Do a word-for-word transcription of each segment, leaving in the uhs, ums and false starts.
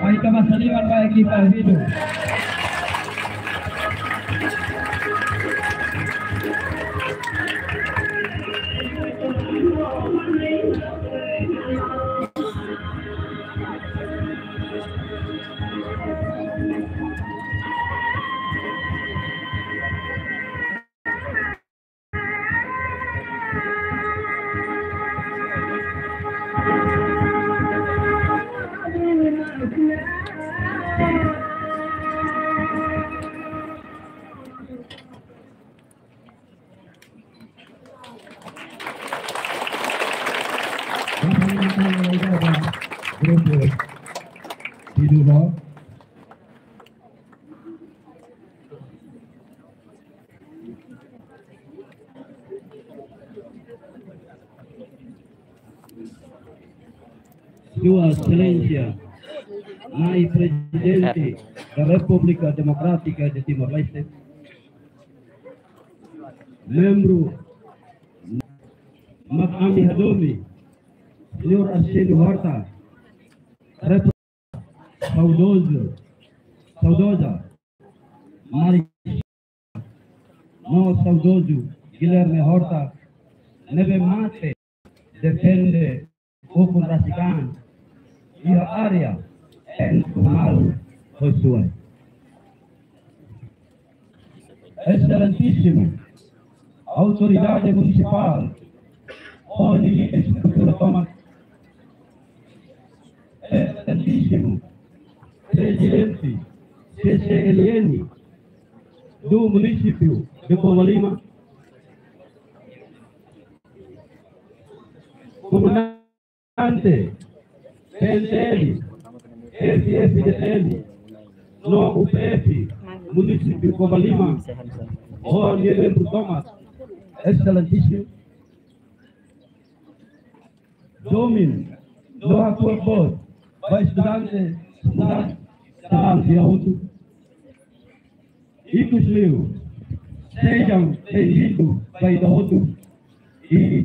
Mai tama saliwan ba ekipa Vidu. Grupu Vidu no. Sua Exelénsia, Nai Prezidente da Repúblika Demokrátika de Timor-Leste, membru, mak ami hadomi, Señór Arsénio Horta, rep-, saudozu, saudoza, Mari, no saudozu Guilherme Horta, ne'ebé mate defende ukun rasik an iha área N Kumal Josué. Exelentíssimo Autoridade Municipal, Oni Estrutura Tomak, Exelentíssimo Presidente C C L N do Município de Covalima, Comandante P N T L, F F D T L, no U P F, Município Covalima, Oni Membru Tomak, Exelentíssimo Domin, no ha'u hato'o boot ba estudante, estudante, estudante, ita hotu. Ikus liu, sejam bem-vindo ba ita hotu. I,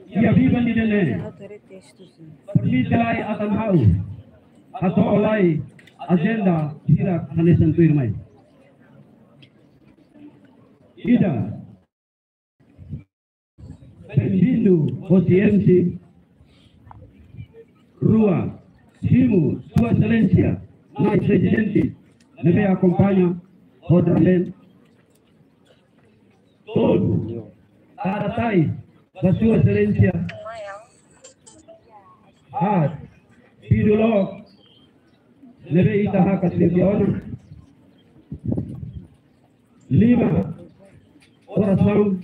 iha biban ida-ne'e, permite lai atan ha'u hato'o lai ajenda sira hanesan tuirmai. Ida, bem-vindo hosi M C. Rua, simu Sua Exelénsia Nai Prezidente ne'ebé akompaña ho dramben. Tolu, tara tais ba Sua Exelénsia. Haat, pídulok ne'ebé ita hakat liu tiha ona. Lima, orasaun.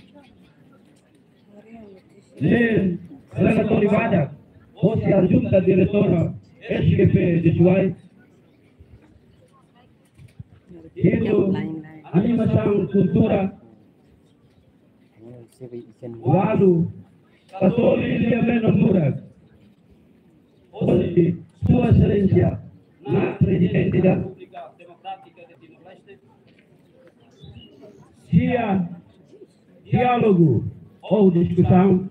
Neen, relatóriu badak hosi Adjunta Diretora S G P de Suai. Hitu, animasaun kultura. Ualu, katoli lia-menon nurak hosi Sua Exelénsia Nai Prezidente da República Democrática de Timor-Leste. Sia, diálogu ou diskusaun.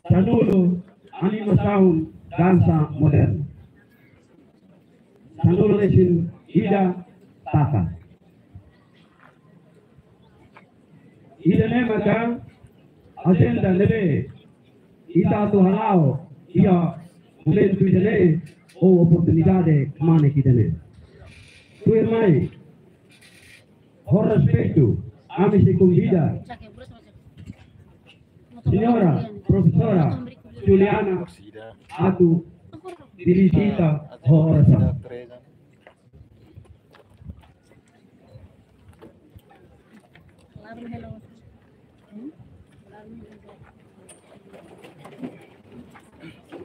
Sanulu, animasaun dansa moderna. Sanulu-resin-ida, taka. Ida-ne'e maka ajenda ne'ebé ita atu hala'o iha momentu ida-ne'e ou oportunidade kmanek ida-ne'e. Tuirmai, ho respeitu, ami sei konvida Señora Profesora Juliana atu dirije ita ho orasaun.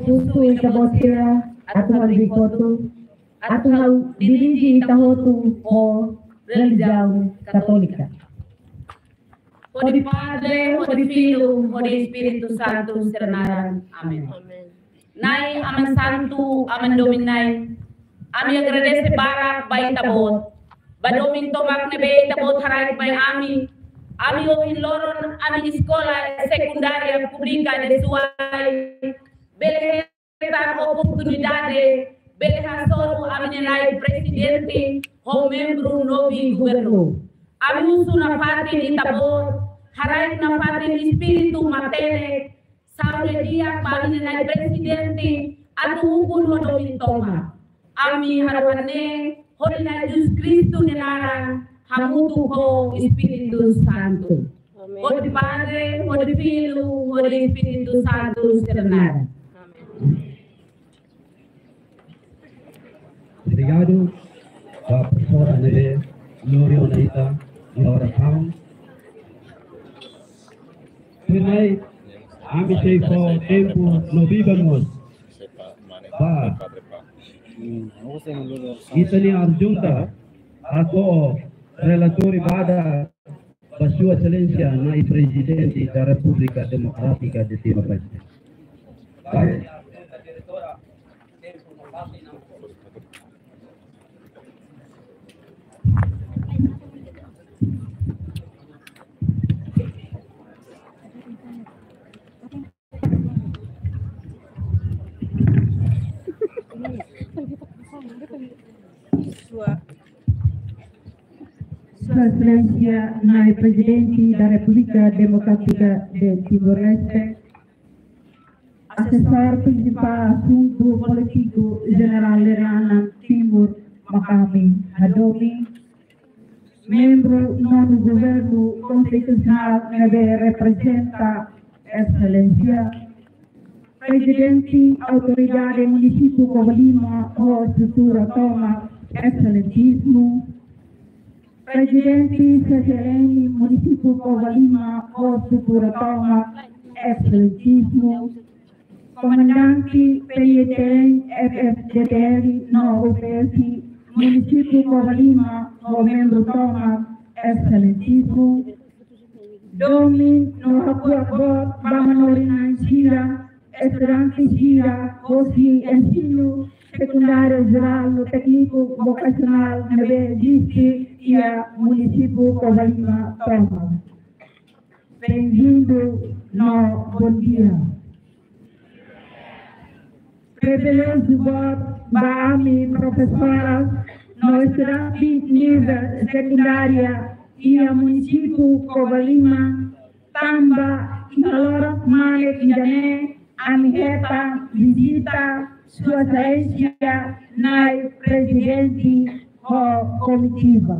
Husu ita-boot sira atu halo kotuk, atu ha'u dirije ita hotu ho relijiaun Katólika. Hodi Padre, hodi Filho, hodi Espíritu Santu sira-nia naran. Amen. Amen. Nai Aman Santu, Aman Domin Nai, ami agradese barak ba ita-boot, ba domin tomak ne'ebé ita-boot haraik mai ami. Ami ohin loron, ami Eskola Sekundária Públika de Suai bele hetan oportunidade bele hasoru ami-nia Nai Prezidente ho membru novi governu. Ami husu nafatin ita-boot, haraik nafatin espíritu matenek, saúde di'ak ba ami-nia Nai Prezidente atu ukun ho domin tomak. Ami harohan ne'e hodi Nai Jesus Kristu nia naran hamutuk ho Espíritu Santu. Amen. Hodi Padre, hodi Filho, hodi Espíritu Santu sira-nia naran. Amen. Obrigadu ba profesora ne'ebé lori ona ita iha orasaun. Tuirmai, ami sei fó tempu no biban mós ba ita-nia adjunta atu hato'o relatóriu badak ba Sua Exelénsia Nai Prezidente da República Democrática de Timor-Leste. Baik. Sua, Sua Exelénsia Nai Prezidente da República Democrática de Timor-Leste, Asesór Prinsipál Asuntu Polítiku Jenerál Lere Anan Timur Makami, hadomi membru nonu governu konstitusionál ne'ebé reprezenta Exelénsia, Prezidente Autoridade Munisípiu Covalima ho estrutura tomak, Exelentísimu, Prezidente C C L N Munisípiu Covalima ho estrutura tomak, Exelentísimu, Komandante P I T L F F D T L no U P S Munisípiu Covalima ho membru tomak, Exelentísimu, domin no hakuak boot ba manorin-na'in sira, estudante sira hosi ensinu sekundáriu jerál no tékniku vokasionál ne'ebé eziste iha Munisípiu Covalima tomak. Bem-vindo no bom dia. Priviléjiu boot ba ami profesoras no estudante nivel sekundária iha Munisípiu Covalima, tanba iha loron mane ida-ne'e ami hetan vizita Sua Exelénsia Nai Prezidente ho komitiva.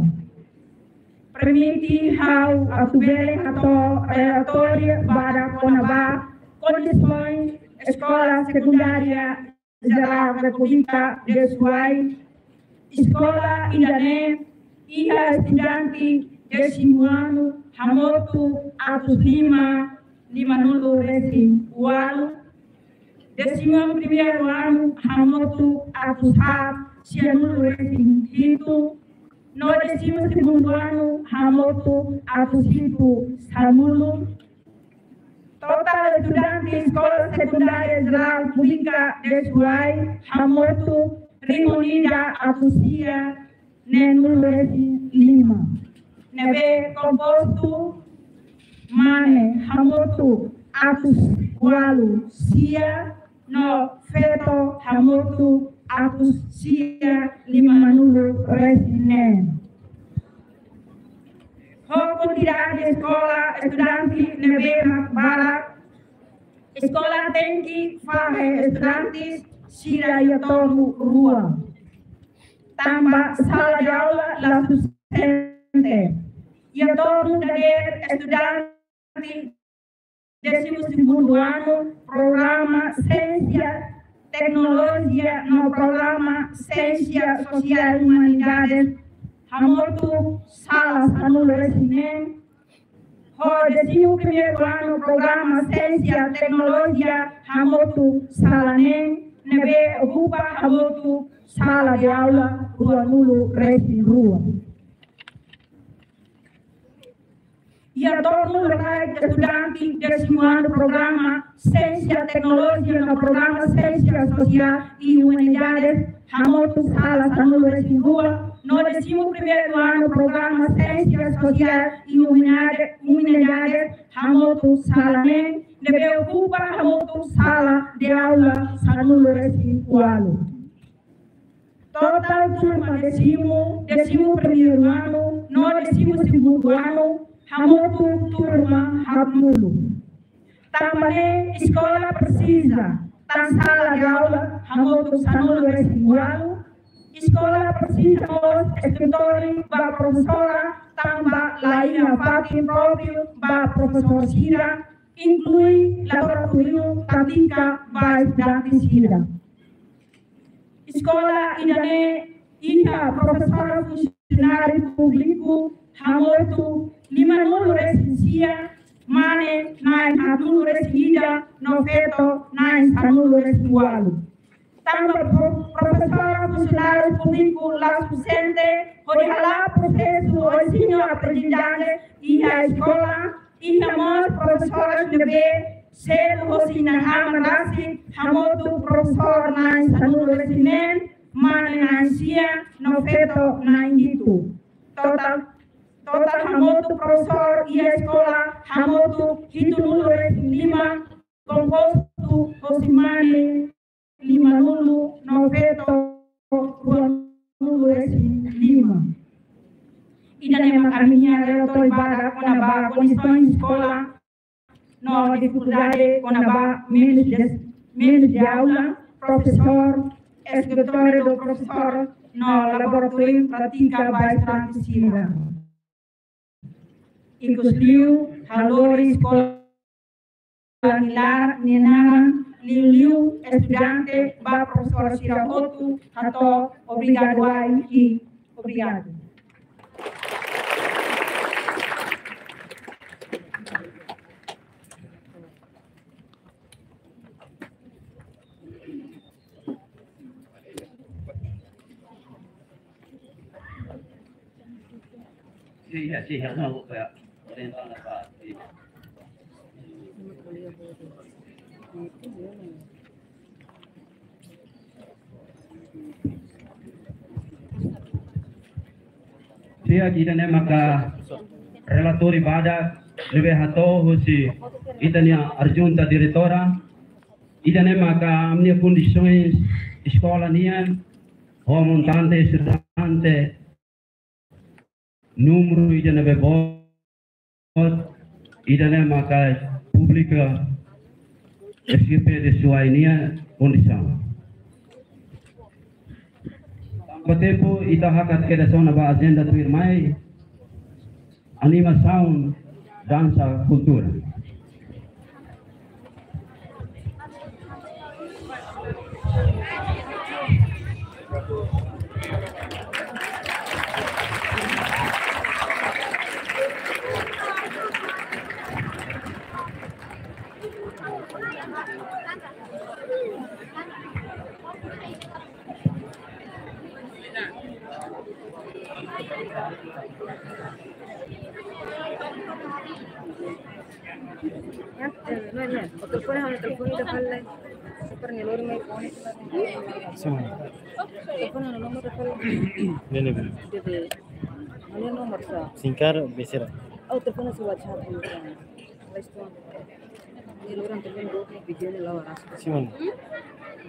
Permite ha'u atu bele hato'o relatóriu badak kona-ba kondisaun Eskola Sekundária Jerál Repúblika Desuai. Eskola ida-ne'e iha estudante désimu anu hamutuk atus lima, limanulu-resin-ualu. Désimu primeiru anu hamutuk atus haat, sianulu-resin-hitu. No désimu segundu anu hamutuk atus hitu, sanulu. Totál estudante Eskola Sekundária Jerál Públika Desuai hamutuk rihun ida atus sia, neenulu-resin-lima. Ne'ebé kompostu mane hamutuk atus ualu sia, no feto hamutuk atus sia, limanulu-resin-neen. Ho kuantidade eskola, estudante ne'ebé mak barak, eskola tenke fahe estudante sira iha tornu rua. Tanba sala de aula la sustenta. Iha tornu dadeer estudante désimu segundu anu, programa Siénsia Teknolojia no programa Siénsia Sosiál Umanidades hamutuk sala sanulu-resin-neen. Ho désimu primeiru anu, programa Siénsia Teknolojia hamutuk sala neen, ne'ebé okupa hamutuk sala de aula ruanulu-resin-rua. Iha tornu lokraik estudante désimu anu, programa Siénsia Teknolojia no programa Siénsia Sosiál i Umanidades hamutuk sala sanulu-resin-rua, no désimu primeiru anu, programa Siénsia Sosiál i Umanidade-, Umanidades hamutuk sala neen, ne'ebé okupa hamutuk sala de aula sanulu-resin-ualu. Totál turma désimu, désimu primeiru anu no désimu segundu anu hamutuk turma haatnulu. Tanba ne'e eskola presiza tan sala de aula hamutuk sanulu-resin-ualu. Eskola presiza mós eskritóriu ba profesora, tanba la iha fatin própriu ba profesór sira, inklui laboratóriu prátika ba estudante sira. Eskola ida-ne'e iha profesór funsionáriu públiku hamutuk limanulu-resin-sia, mane na'in haatnulu-resin-ida, no feto na'in sanulu-resin-ualu. Tanba pro-, profesór funsionáriu públiku la sustenta hodi hala'o prosesu ensinu-aprendizajen iha eskola, iha mós profesór ne'ebé selu hosi inan-aman rasik, hamutuk profesór na'in sanulu-resin-neen, mane na'in sia, no feto na'in hitu. Totál, totál hamutuk profesór iha eskola hamutuk hitunulu-resin-lima, kompostu hosi mane limanulu no feto ruanulu. resin lima. Ida-ne'e mak ami-nia relatóriu badak kona-ba kondisaun eskola no difikuldade kona-ba menus de, menus de aula, profesór, escritóriu do profesór no laboratóriu prátika ba estudante sira. Ikusliu, halo lori eskola nia laran, nia naran, liuliu estudante, ba profesór sira hotu, hato'o obrigadu ai i obrigadu. Di'ak, ida-ne'e maka relatóriu badak ne'ebé hato'o husi ita-nia adjunta diretora. Ida-ne'e maka ami-nia kondisaun eskola nian, ho montante estudante, númeru ida ne'ebé boot, ida-ne'e maka públiku S G P de Suai nia kondisaun. Tanba tempu, ita hakat kedas ona ba ajenda tuirmai, animasaun, dansa, kultura. Ya, eh, no, ya. O telefone, o telefone ida fali. Super ni lori mai phone. Sim. Telefone no nomor ida fali. Ne'e, ne'e. Debe. Mana nomor sa? Singkar besera. Oh, telefone sa WhatsApp. Play Store. Nia loron teman dua puluh video ni lawa ras. Sim, mana?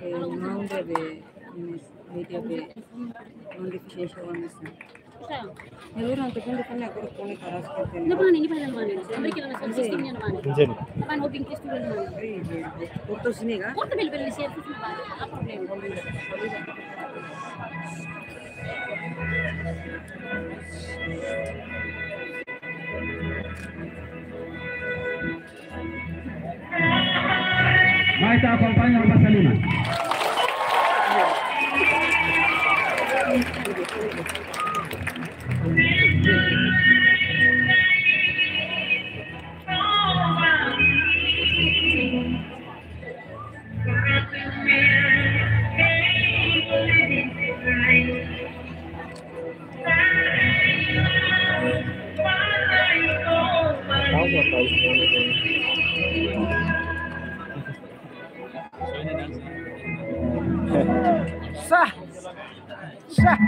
Eh, mau dia be, ini, media be, non deficiency awareness. Nia loron teman dua puluh agora kone karas kone. Ne'e mana, ne'e mana, mana? Sampai kita masuk sistemnya mana? Sim. Apa mau bikin tes dulu mana? Dokter sini kah? Dokter beli-beli service mana? Apa problem? Mai ita akompaña Rapasalina. Sah. Sah.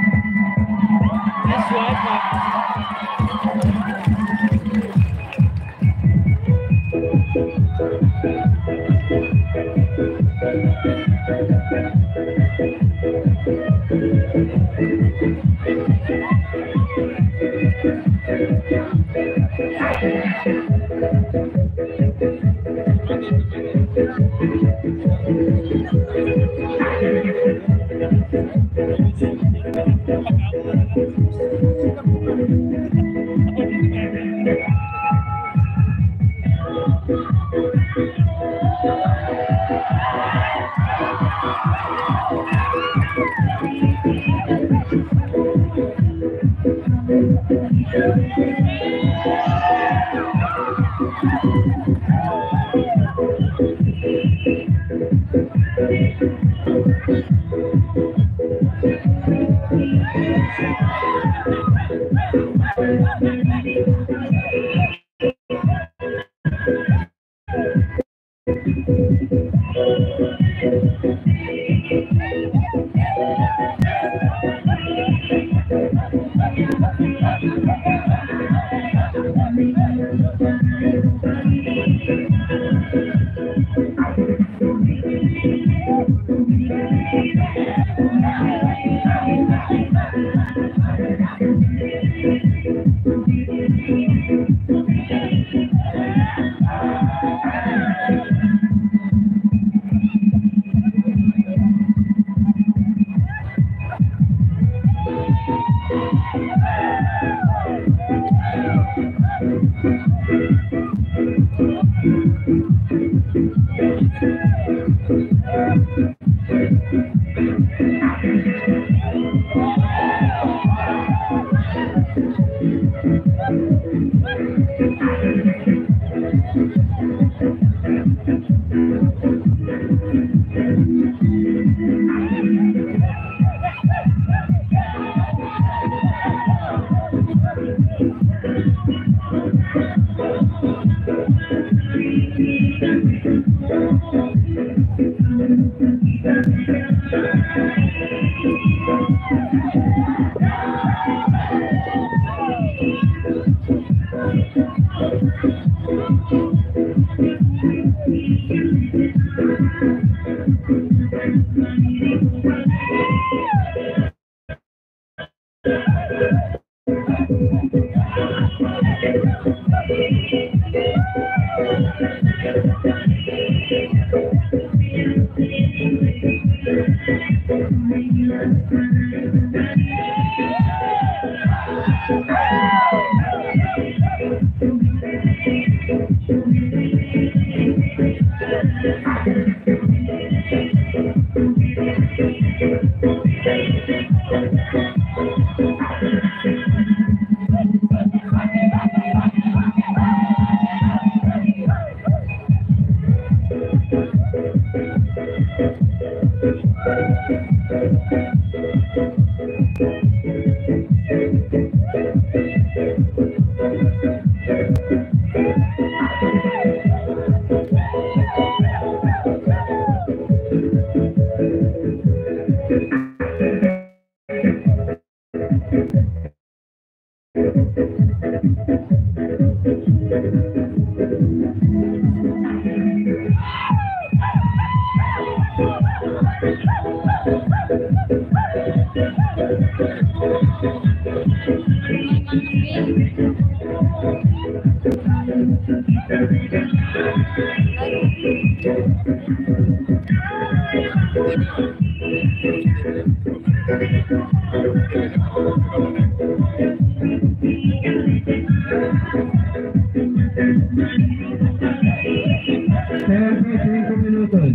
Tempu cinco minutos.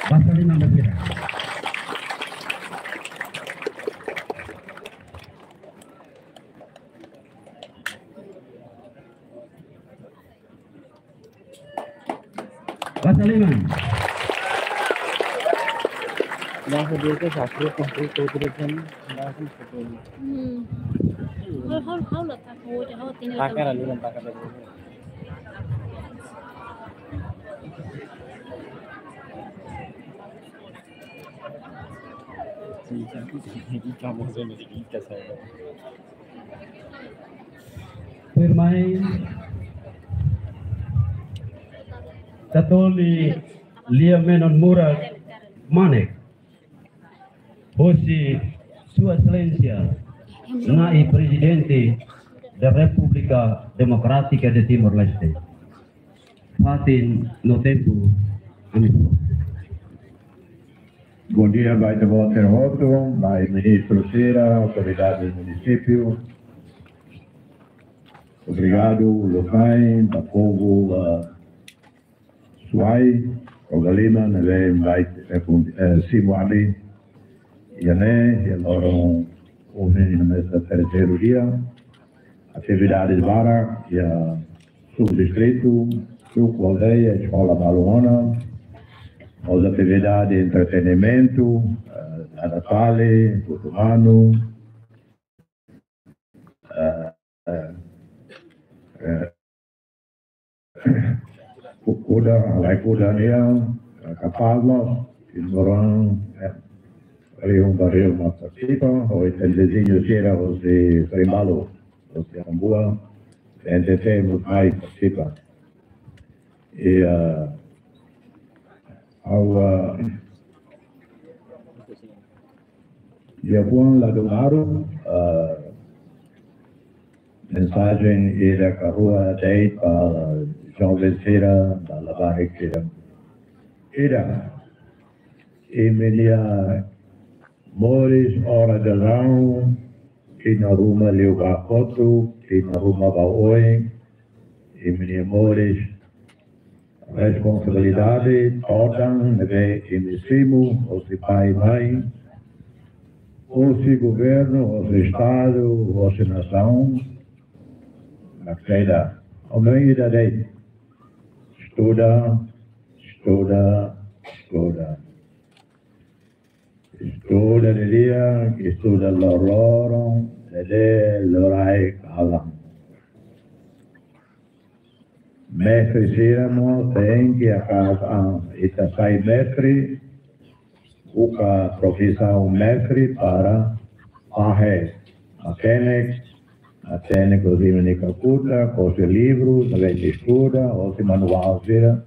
Basa liman, basa liman. Basa liman. Yang kedua itu satu, kumpul, kumpul, kumpul, kumpul. Hmm. Hau, hau, hau lah tak mau, hau tinggal. Takar dulu, takar dulu. Tuirmai, Katoli Lia Menon Murak Manek, hosi Sua Exelénsia, Nai Prezidente da Repúblika Demokrátika de Timor-Leste. Fatin no tempu, ami. Bom dia, ba ita-boot sira hotu, ba ministru sira, autoridade do munisípiu. Obrigadu, Lukai, ba povu, ah, Suai, Ogalima, ne'ebé invite, eh, kun-, eh, simu ami. Iha ne'e, iha loron ohin, no mês da terceiro dia. Atividade barak iha subdistritu, suku, aldeia, eskola balu ona. Mós atividade entretenimentu, eh, dada fali, tutu manu, eh, eh, eh, ku-, kuda, halai kuda nian, eh, kapás mós, timoroan, eh, riu bariu mós partisipa, ho ita-nia viziñu sira, hosi Sorimbalu, hosi Angola, N T T mós mai partisipa. I, eh, ha'u, eh, Dia bom, ladu maru, ah, mensajen ida ka rua de'it ba joven sira, ba labarik sira. Ida, imi-nia moris orasaun, tinan ruma liubá kotuk, tinan ruma ba oin, imi-nia moris responsabilidade todan ne'ebé imi simu, hosi pai, mãe, hosi governu, hosi estadu, hosi nasaun, na saida, o meu ida dei. Estuda, estuda, estuda. Estuda didi'ak, estuda loroloron, ne'e loraik kalan. Mestre sira mós tenke, hakarak ita sai mestre, buka profisaun mestre para fahe matenek, matenek husi imi-nia kakutak, husi livru, sira estuda, husi manuál sira,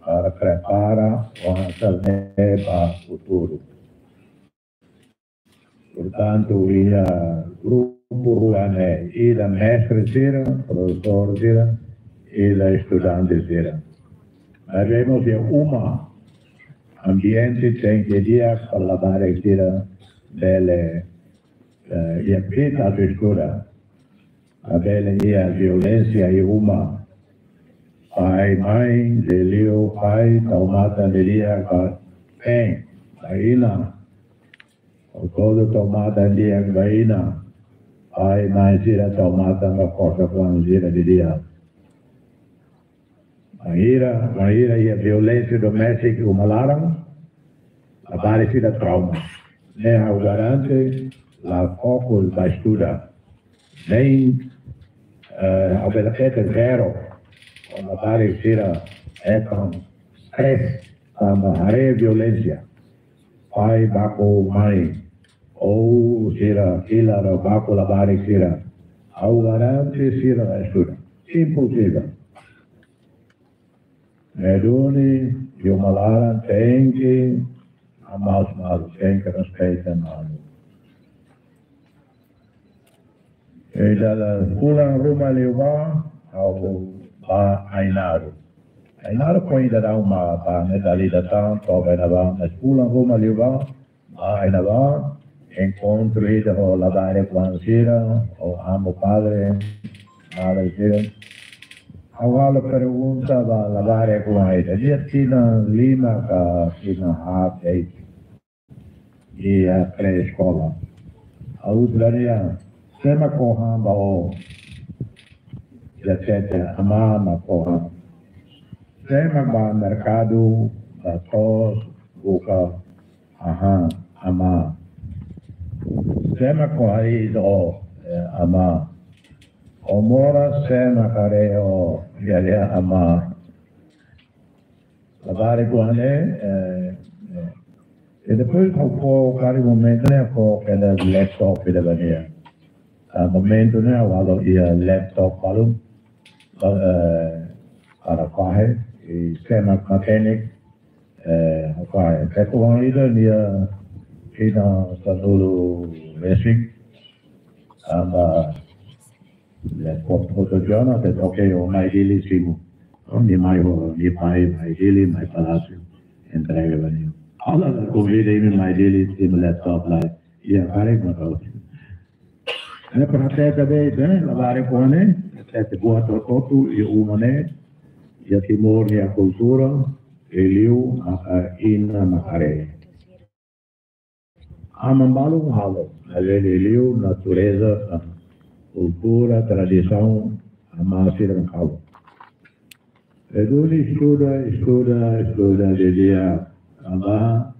para prepara oinsá ba futuru. Portantu, iha grupu rua ne'e, ida mestre sira, profesór sira, ida estudante sira. Mas vemos iha uma, ambiente tenke di'ak para labarik sira bele, eh, iha pita atu estuda. Labele iha violénsia iha uma. Pai, mãe, liuliu pai, tau matan didi'ak ba, pen, ba inan. Ha'u hatudu tau matan di'ak ba inan. Pai, mãe sira tau matan ba forsa-fuan sira didi'ak. Bainhira, bainhira iha violénsia doméstika iha uma laran, labarik sira trauma. Ne'e ha'u garante, la fokus ba estuda. Nein, eh, ha'u bele hatete zero. Labarik sira hetan stress, tanba haree violénsia. Pai baku mãe, ou sira fila baku labarik sira. Ha'u garante sira la estuda. Imposivel. Ne'e duni, iha uma laran tenke, amaus malu, tenke respeita malu. Ida la fulan ruma liubá, ha'u ba Ainaro. Ainaro foin ida daudaun ba, ne'e dala ida tan, to'o ba iha ne'ebá, mas fulan ruma liubá, ba iha ne'ebá, enkontru ida ho labarik-oan sira, ho amu padre, madre sira. Ha'u halo pergunta ba labarik-oan ida. Nia tinan lima ka tinan haat de'it. Iha pré-eskola. Ha'u dehan, sé mak ó han ba ó? Nia hatete, amá mak ó han. Sé mak bá merkadu, bá to'os, buka hahán? Amá. Sé mak hariis ó? Eh, amá. Ó moras, sé mak haree ó? Nia dehan, amá. Labarik-oan ne'e, eh, eh, i depois ha'u fó, karik momentu ne'e ha'u fó hela laptop ida ba nia. Ah, momentu ne'e ha'u halo iha laptop balu, eh, para fahe, i sé mak matenek, eh, fahe. Entaun oan ida nia tinan sanulu-resin, tanba laptop foto jona, entaun oke, ó mai Dili simu. Ó, nia mai ho, nia pai mai Dili, mai Palásiu, entrega ba nia. Ha'u la konvida imi mai Dili simu laptop lai. Iha karik mak ha'u. Ne'e para hatete de'it, eh, labarik-oan ne'e, hatete buat hotu-hotu iha uma ne'e, iha Timor nia kultura, liuliu maka inan mak haree. Aman balu halo, liuliu natureza, kultura, tradisaun, amá sira halo. Ne'e duni estuda, estuda, estuda didi'ak, tanba,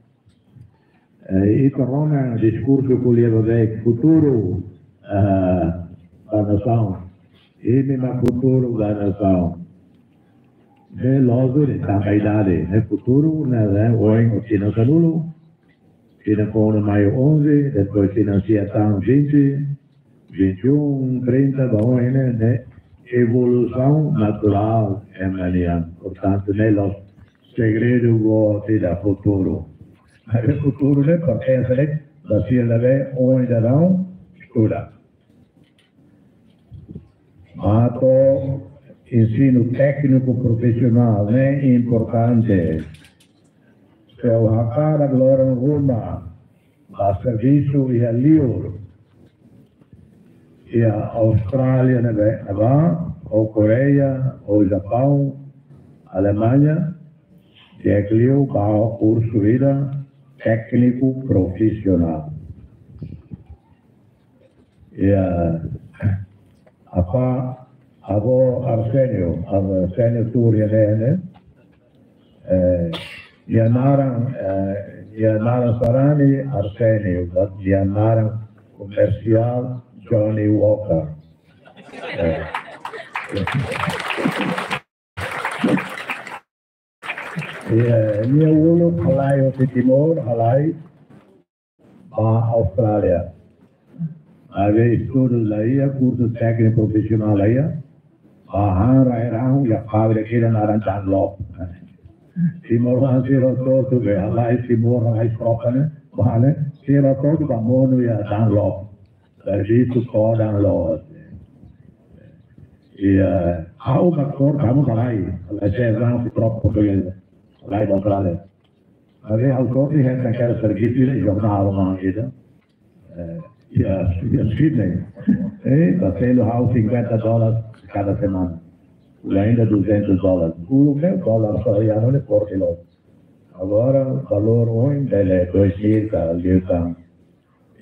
eh, ita rona diskursu ko'alia ba futuru, eh, ba nasaun. Imi mak futuru ba nasaun. Ne'e loos duni, tanba idade, ne'e futuru, ne'e, ne'e, ohin ó tinan sanulu, tinan kono mai onze, depois tinan sia tan vinte, vinte e um, trinta, ba ohin ne'e, ne'e evolusaun naturál ema nian. Portantu, ne'e la'ós segredu boot ida futuru. Mas futuru ne'e pertense de'it ba sira ne'ebé ohin daudaun estuda. Atu ensinu tékniku profisionál ne'e importante. Se ó hakarak loron ruma bá servisu iha liur, iha Austrália ne'ebé, ne'ebá, ou Koreia, ou Japaun, Alemanha, di'ak liu ba kursu ida tékniku profisionál. Ya, apa, avó Arsénio, avó Arsénio tuur iha ne'e, eh, nia naran, eh, nia naran sarani Arsénio, nia naran komersiál Johnny Walker. Eh, ya, nia uluk halai husi Timor, halai ba Austrália. Maibé estudu laiha, kursu tékniku profisionál laiha, ba han rai-rahun iha fábrika ida naran Dunlop. Timoroan sira hotu-hotu be halai Timor, halai Europa ne'e, ba ne'e, sira hotu-hotu ba monu iha Dunlop. Servisu todan loos. Ya, ha'u mak tor kamu halai, halai seis anos i troka portugés, halai ba Austrália. Maibé ha'u tor hetan hela servisu iha jornál ida. Eh, iha, iha Sydney. Eh, ba selu ha'u cinquenta dólares kada semana. Uluk ainda duzentos dólares. Uluk ne'e dólar australianu ne'e forte loos. Agora, valór ohin bele dois mil ka, liután.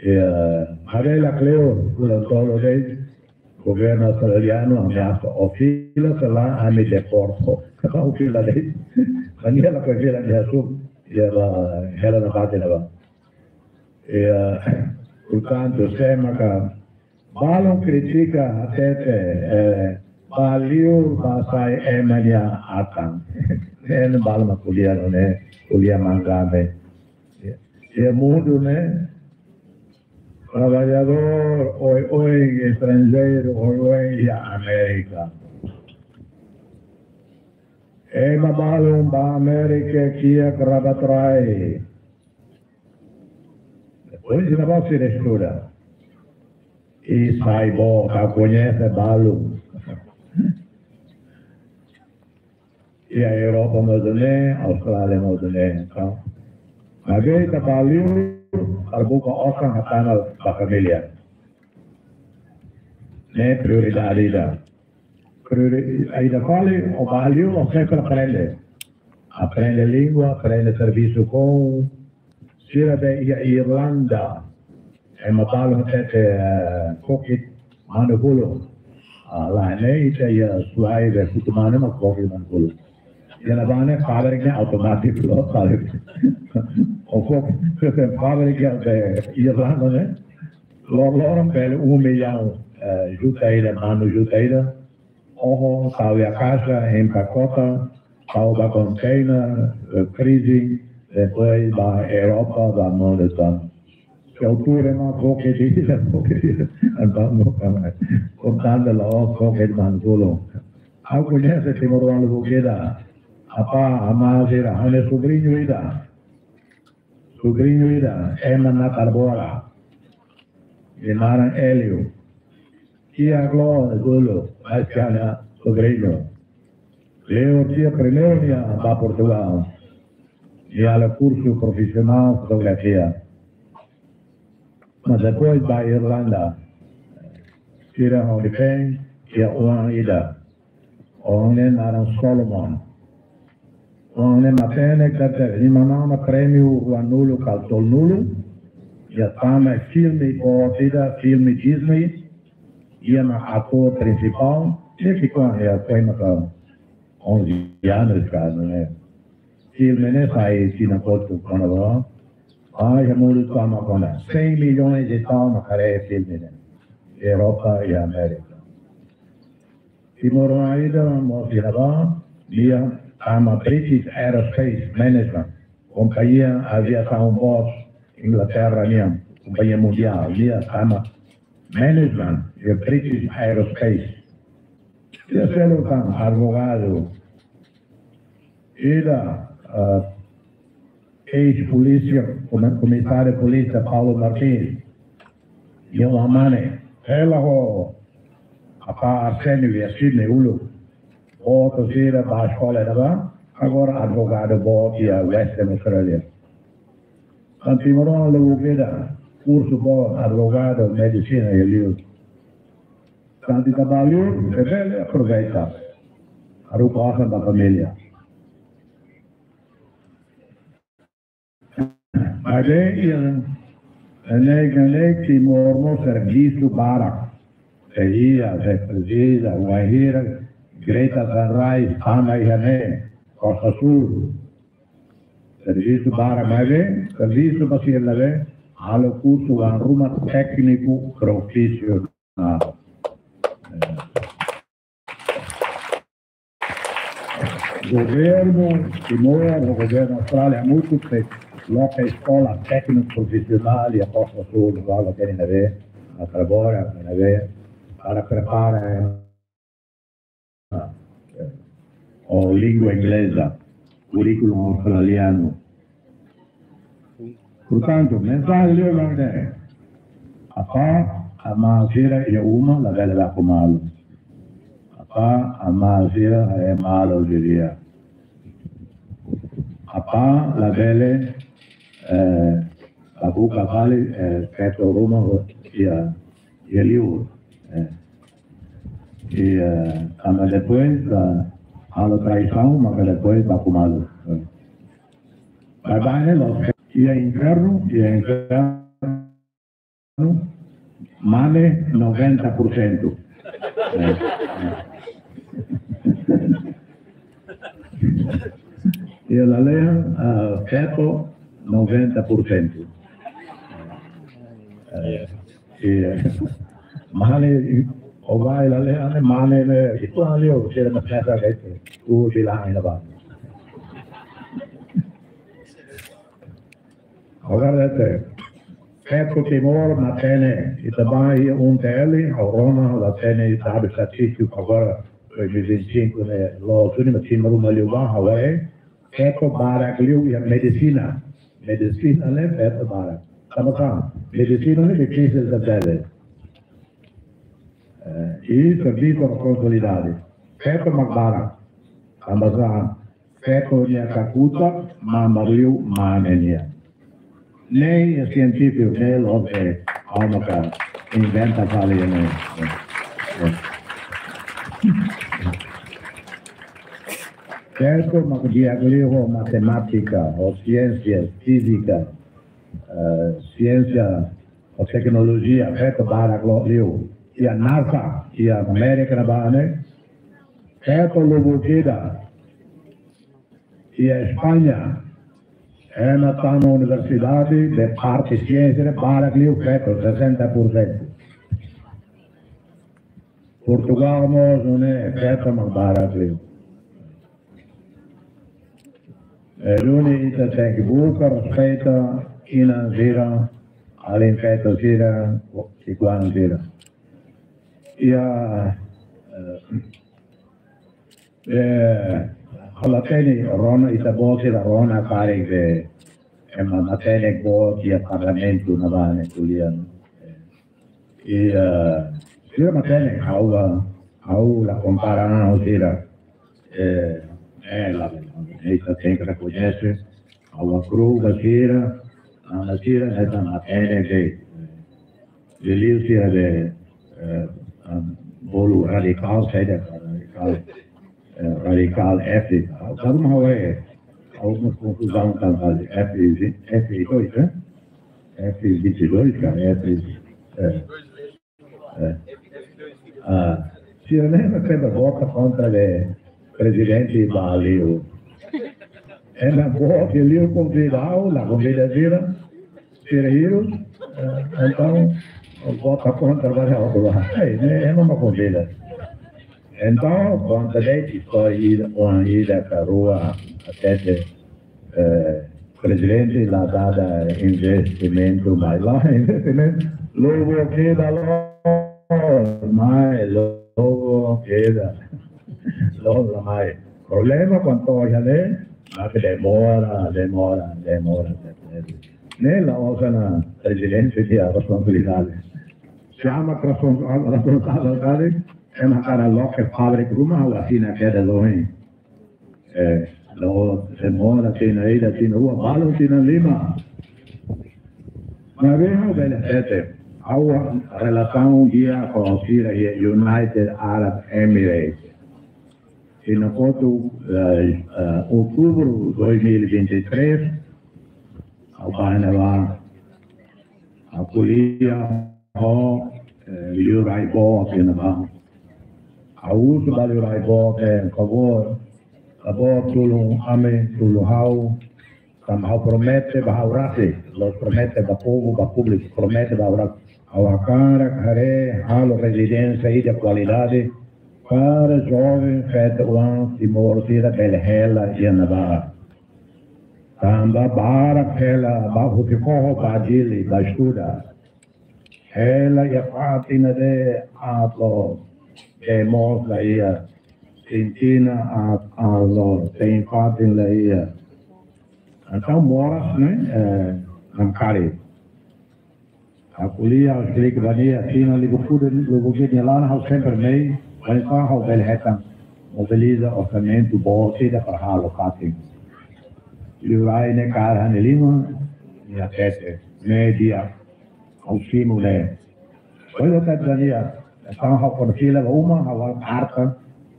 Ya, maibé la kleur, durante todo dia, governu australianu ameasa, ó fila, se lae, ami deporta. Ó fila de'it. Maibé lakohi fila, nia suk, ya ba, hela nafatin ne'ebá. Ya, portantu, sé maka, balun kritika hatete, eh, ba liur ba sai ema nia atan. Ne'e balun mak ko'alia ne'e, ko'alia mangga ne'e. Ya, iha mundu ne'e, traballadór oioin estranjeiru, oioin iha Amérika. Ema balun ba Amérika kiak raba-trai. Depois de negócio de estuda. I sai boot, ka koñese balun. Iha Europa mós ne'e, Austrália mós ne'e, entaun. Maibé ita ba liur, para buka osan hatama ba família. Ne'e prioridade ida. Priori-, ida fali, ó ba liur, ó sempre aprende. Aprende língua, aprende servisu kon, sira be iha Irlanda. Ema balun hatete, eh, kokit manu-fulun. Ah, lae, ne'e ita iha Suai be futu manu mak kokit manu-fulun. Iha ne'ebá ne'e fábrika ne'e automátiku loos fábrika. Ó kokit fábrika be Irlanda ne'e. Lor-loron bele um milhão, eh, juta ida, manu juta ida. Oho, tau iha kasa, empakota, tau ba container, eh, freezing, depois ba Europa, ba mundu tomak. Se altura ema kokit ida, kokit ida. Entaun, no kana. Portantu, la'ós kokit manu-fulun. Ha'u koñese timoroan lubuk ida. Apá, amá sira, ha'u-nia sobriñu ida. Sobriñu ida, ema natar bola. Nia naran Hélio. Nia glo dulu, mas kana sobriñu. Hélio nia primeiru nia ba Portugal. Nia halo kursu profisionál fotografia. Mas depois ba Irlanda. Sira hodi pen, nia oan ida. Oan ne'e naran Solomon. Oan ne'e matenek katak nia manán ona prémiu ruanulu ka tolunulu. Nia tama filme boot ida, filme Disney. Nia mak atór prinsipál. Nia fikou, nia foin maka onze anos, ka, ne'e. Filme ne'e sai tinan kotuk kona-ba. Ai, iha mundu tomak kona. Cem milhões e tal mak haree filme ne'e. Europa i Amérika. Timoroan ida mós iha ne'ebá, nia tama British Aerospace Management, kompañia aviasaun boot Inglaterra nian, kompañia mundiál, nia tama management iha British Aerospace. Nia seluk tan advogadu, ida, ah, eis-polísia, komi-, komisáriu polísia Paulo Martins. Nia oan mane, hela ho apá Arsénio iha Sydney uluk. Boot sira ba eskola iha ne'ebá, agora advogadu boot iha Western Australia. Tan timoroan lubuk ida, kursu boot, advogadu, medisina iha liur. Tanba ita ba liur, ita bele aproveita. Haruka osan ba família. Maibé, iha ne'e, ne'e Timor mós servisu barak. Se iha, se presiza, wainhira Greta Thunberg tama iha ne'e, Costa Azul. Servisu barak, maibé servisu ba sira ne'ebé halo kursu oan ruma tékniku profisionál. Governu Timor, governu Austrália, mutu pe loke eskola tékniku profisionál iha Costa Azul, igual a tene na be, na Trabora, na be, para prepara, eh, o língua inglesa, kurríkulu australianu. Portantu, mensajen liu ne'e: apá, amá sira iha uma labele baku malu. Apá, amá sira haree malu didi'ak. Apá labele, eh, baku kafali, eh, feto ruma iha, iha liur. Eh. I, eh, tanba depois, ah, halo traisaun, maka depois baku malu. Eh. Baibain ne'e loos. Iha infernu, iha infernu, mane noventa por cento. Eh, eh. Iha lalehan, ah, feto noventa por cento. Eh, iha. Mane, o vai lalehan ne'e, mane ne'e, itu ali o, sira na festa ke itu, tu bilang ina ba. Agora, eh, feto Timor matenek, ita bá iha U N T L, ha'u rona, la hatene dadu estatístiku agora, dois mil e vinte e cinco ne'e, loos duni, maibé Timor uma liu ba, ha'u haree, feto barak liu iha medisina. Medisina ne'e feto barak. Tanba sá, medisina ne'e difisil tebes. Eh, i servisu responsabilidade. Feto mak barak. Tanba sá, feto nia kakutak, mamar liu mane nian. Ne'e sientífiku, ne'e loos, eh, ha'u maka inventa fali ne'e. Eh, eh. Feto mak di'ak liu ho matemátika, ho siénsia, fízika, eh, siénsia, ho teknolojia, feto barak loos liu. Iha NASA, iha Amérika ne'ebá ne'e, feto lubuk ida. Iha España, ema tama universidade, de parte siénsia ne'e barak liu feto, sessenta por cento. Portugal mós, ne'e, feto mak barak liu. Eh, duni ita tenke buka respeita inan sira, alin feto sira, ki'ikoan sira. Iha, eh, eh, ha'u la hatene rona, ita-boot sira rona karik be, ema matenek boot iha parlamentu ne'ebá ne'e ko'alia. I, eh, sira matenek, ha'u la, ha'u la kompara ho sira. Eh, eh, la, ita tenke rekoñese, ha'u hakru'uk ba sira, tanba sira ne'e tan matenek de'it. Liuliu sira be, eh, ah, bolu radikál, saida radikál, eh, radikál F. Ha'u, ha'u, ha'u, eh, ha'u mós konfuzaun tanba F, F dois, eh? F vinte e dois, ka, F, eh, eh. Ah, sira ne'e sempre vota kontra de prezidente ba liu. Ema boot liu konvida ha'u, la konvida sira, sira hirus, eh, entaun, vota kontra ba ha'u. Ei, ne'e ema mak konvida. Entaun, konta de'it istória ida, oan ida ka rua, hatete, eh, prezidente la dada investimentu, mai la investimentu, lubuk ida loos, mai lubuk ida loos la mai. Problema kuandu to'o iha ne'e, mak demora, demora, demora, demora. Ne'e la'ós ona prezidente nia responsabilidade. Chama respons-, responsabilidade, ema hakarak loke fábrika ruma, ha'u asina kedas ohin. Eh, loos, demora, tinan ida, tinan rua, balu tinan lima. Maibé ha'u bele hatete, ha'u relasaun di'ak ho sira iha United Arab Emirates. Iha kotuk, eh, eh, outubru dois mil e vinte e três, Ha'u bá iha ne'ebá. Ha'u ko'alia ho, eh, liurai boot iha ne'ebá. Ha'u husu ba liurai boot, eh, favór, favór tulun ami, tulun ha'u, tanba ha'u promete ba ha'u rasik, la'ós promete ba povu, ba públiku, promete ba ha'u rasik. Ha'u hakarak haree halo rezidénsia ida kualidade para joven feto-oan Timor sira bele hela iha ne'ebá. Tanba barak hela ba husi foho ba Dili ba estuda. Hela iha fatin ne'ebé aat loos, bee moos la iha, tintina aat, aat loos, te'in fatin la iha. Entaun moras ne'e, eh, namkari. Ha'u ko'alia, ha'u esplika ba nia, tinan liubá fudu, liubá fudu nia laran, ha'u sempre mehi, oinsá ha'u bele hetan, mobiliza orsamentu boot ida para halo fatin. Liurai ne'e kaer ha'u-nia liman, nia hatete, mehi di'ak, ha'u simu ne'e. Depois ha'u hatete ba nia, entaun ha'u kuandu fila ba uma, ha'u halo karta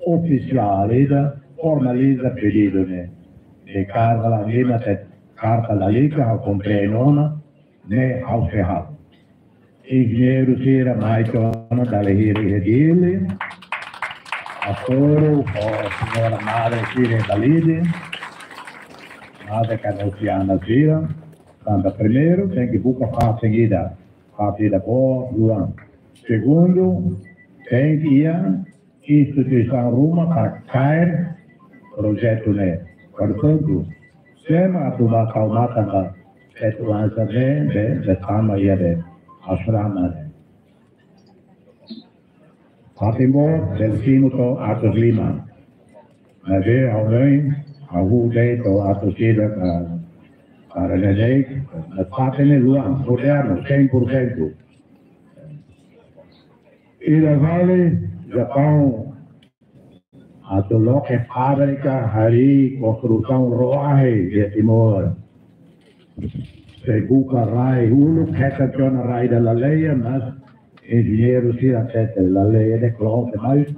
ofisiál ida, formaliza pedidu ne'e. Dehan kaer ha'u-nia liman, hatete karta lalika, ha'u komprende ona, ne'e ha'u sei halo. Enjeñeiru sira mai tiha ona dala hira iha Dili. Pastór, ho señora madre sira iha Balide. Madre Kanosiana sira. Tanba primeiru, tenke buka fatin ida. Fatin ida boot, luan. Segundu, tenke iha instituisaun ruma para kaer projetu ne'e. Portantu, sé mak atu bá tau matan ba feto-oan sira ne'e, be, be tama iha be asrama ne'e. Fatin boot, bele simu to'o atus lima. Maibé, ha'u-nia, ha'u de'it to'o atus ida ka, para ne'e, mas fatin ne'e luan, modernu, cem por cento. Ida fali, Japaun atu loke fábrika harii konstrusaun ró-ahi iha Timor. Sei buka rai uluk, hetan tiha ona rai ida lalehan, mas enjeñeiru sira hatete lalehan ne'e kloot demais,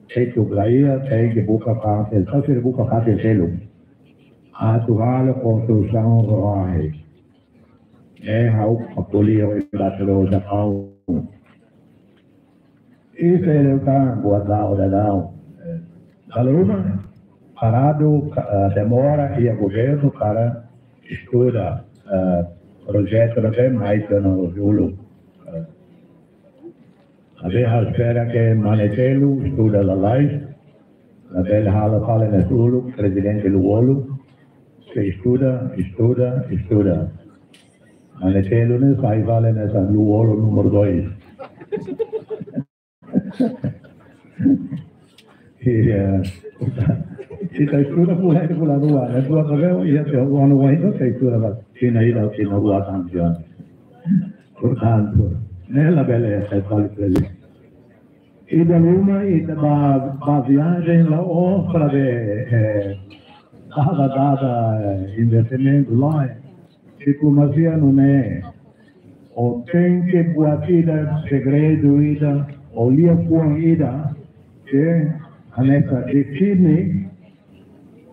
tetu la iha, tenke buka fatin, só se buka fatin seluk. Atu halo konstrusaun ró-ahi. Eh, ha'u ko'alia ho embaixadór Japaun. I sei leu tan buat daudaun. Dala ruma, paradu, eh, demora iha governu para estuda, eh, projetu ne'ebé mai tiha ona uluk. Eh, maibé ha'u espera katak Manetelu estuda lalais, labele halo fali hanesan uluk, Prezidente Lú-Olo, sei estuda, estuda, estuda. Manetelu ne'e sai fali hanesan Lú-Olo número dois. Iya. Ita estuda pula, ita pula rua. Ne'e dua kabel, iha tiha rua no wain, ita estuda ba. Tinan ida, tinan rua, tan, tinan. Portantu, ne'e labele, sai fali fali. Ida ruma, ita bá, bá viajen la'ós para be, eh, dada, dada, eh, investimentu, lae. Diplomasia nune'e. Ó tenke buat ida, segredu ida, ó liafuan ida, ke hanesan define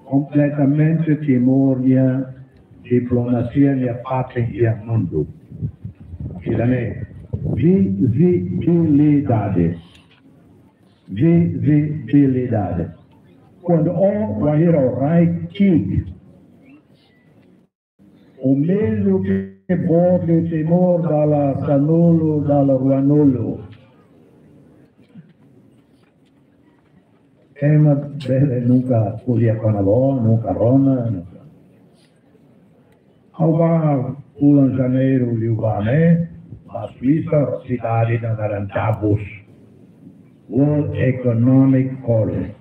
kompletamente Timor nia diplomasia nia papél iha mundu. Ida-ne'e, vizibilidade. Vizibilidade. Kuandu ó wainhira ó rai ki'ik, ó mezmu ke boot iha Timor dala sanulu, dala ruanulu. Ema bele nunka ko'alia kona-ba ó, nunka rona, nunka. Ha'u bá fulan Janeiru liubá ne'e, bá Suisa, sidade ida naran Davos. World Economic Forum.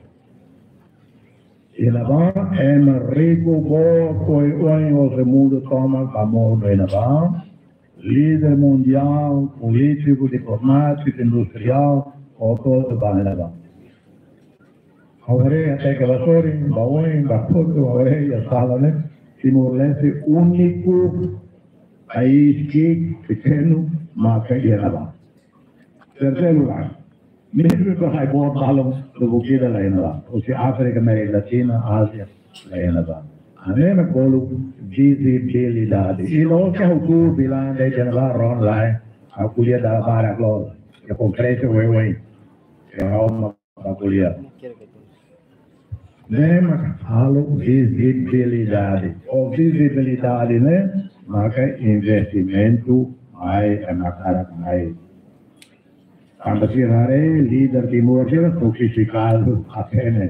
Iha ne'ebá, ema riku boot foin ohin hosi mundu tomak bá monu iha ne'ebá. Líder mundiál, polítiku, diplomátiku, industriál, hotu-hotu bá iha ne'ebá. Ha'u haree, até ke bá sorin, bá oin, bá kotuk, ha'u haree iha sala ne'e, Timor-Leste úniku país ki'ik, pekenu, maka iha ne'ebá. Terseiru lugar, mezmu ke ha'u bá balun, lubuk ida la iha ne'ebá. Husi Áfrika, Amérika Latina, Ázia, la iha ne'ebá. Ne'e mak bolu vizibilidade. I loos ke ha'u ko'alia de'it iha ne'ebá ron lai, ha'u ko'alia dala barak loos. Iha konferénsia oioin. Iha uma ba ko'alia. Ne'e mak halo vizibilidade. Ho vizibilidade ne'e, maka investimentu mai, ema hakarak mai. Tanba sira haree, líder Timor sira sofistikadu, hatene.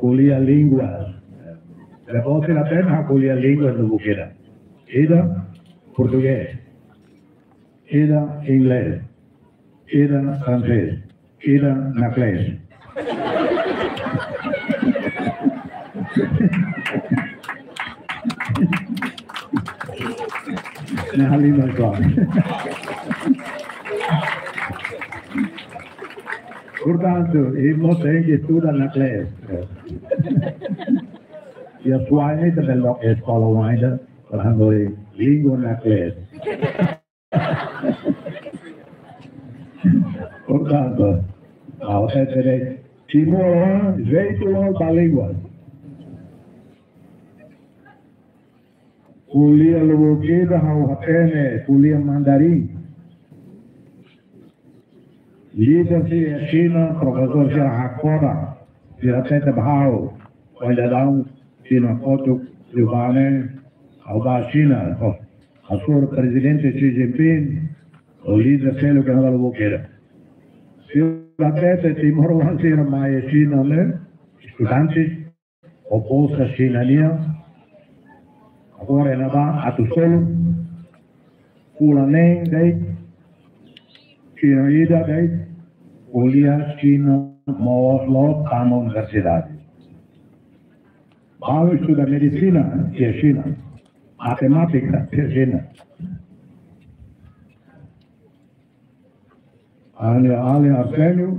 Ko'alia língua. Depois sira hatene, ha'u ko'alia língua lubuk ida. Ida portugés. Ida inglés. Ida fransés. Ida nakles. Ne'e halimar só. Portantu, irmãos tenke estuda nakles. Iha Suai ne'e também loke eskola ainda, para hanoin língua nakles. Portantu, ha'u hatete de'it, timoroan jeitu loos ba língua. Ko'alia lubuk ida ha'u hatene, ko'alia mandarin. Líder sira iha Xina, profesór sira hakora, sira hatete ba ha'u, ohin daudaun, tinan kotuk liubá ne'e, ha'u ba Xina, ho, hasoru Prezidente Xi Jinping, ho líder seluk iha ne'ebá lubuk ida. Sira hatete timoroan sira mai Xina ne'e, estudantes, ho bolsa Xina nian, agora iha ne'ebá atu selu, fulan neen de'it, tinan ida de'it, ko'alia Xina moos loos tama universidade. Balu estuda medisina iha Xina, matemátika iha Xina. Ha'u-nia alin Arsénio,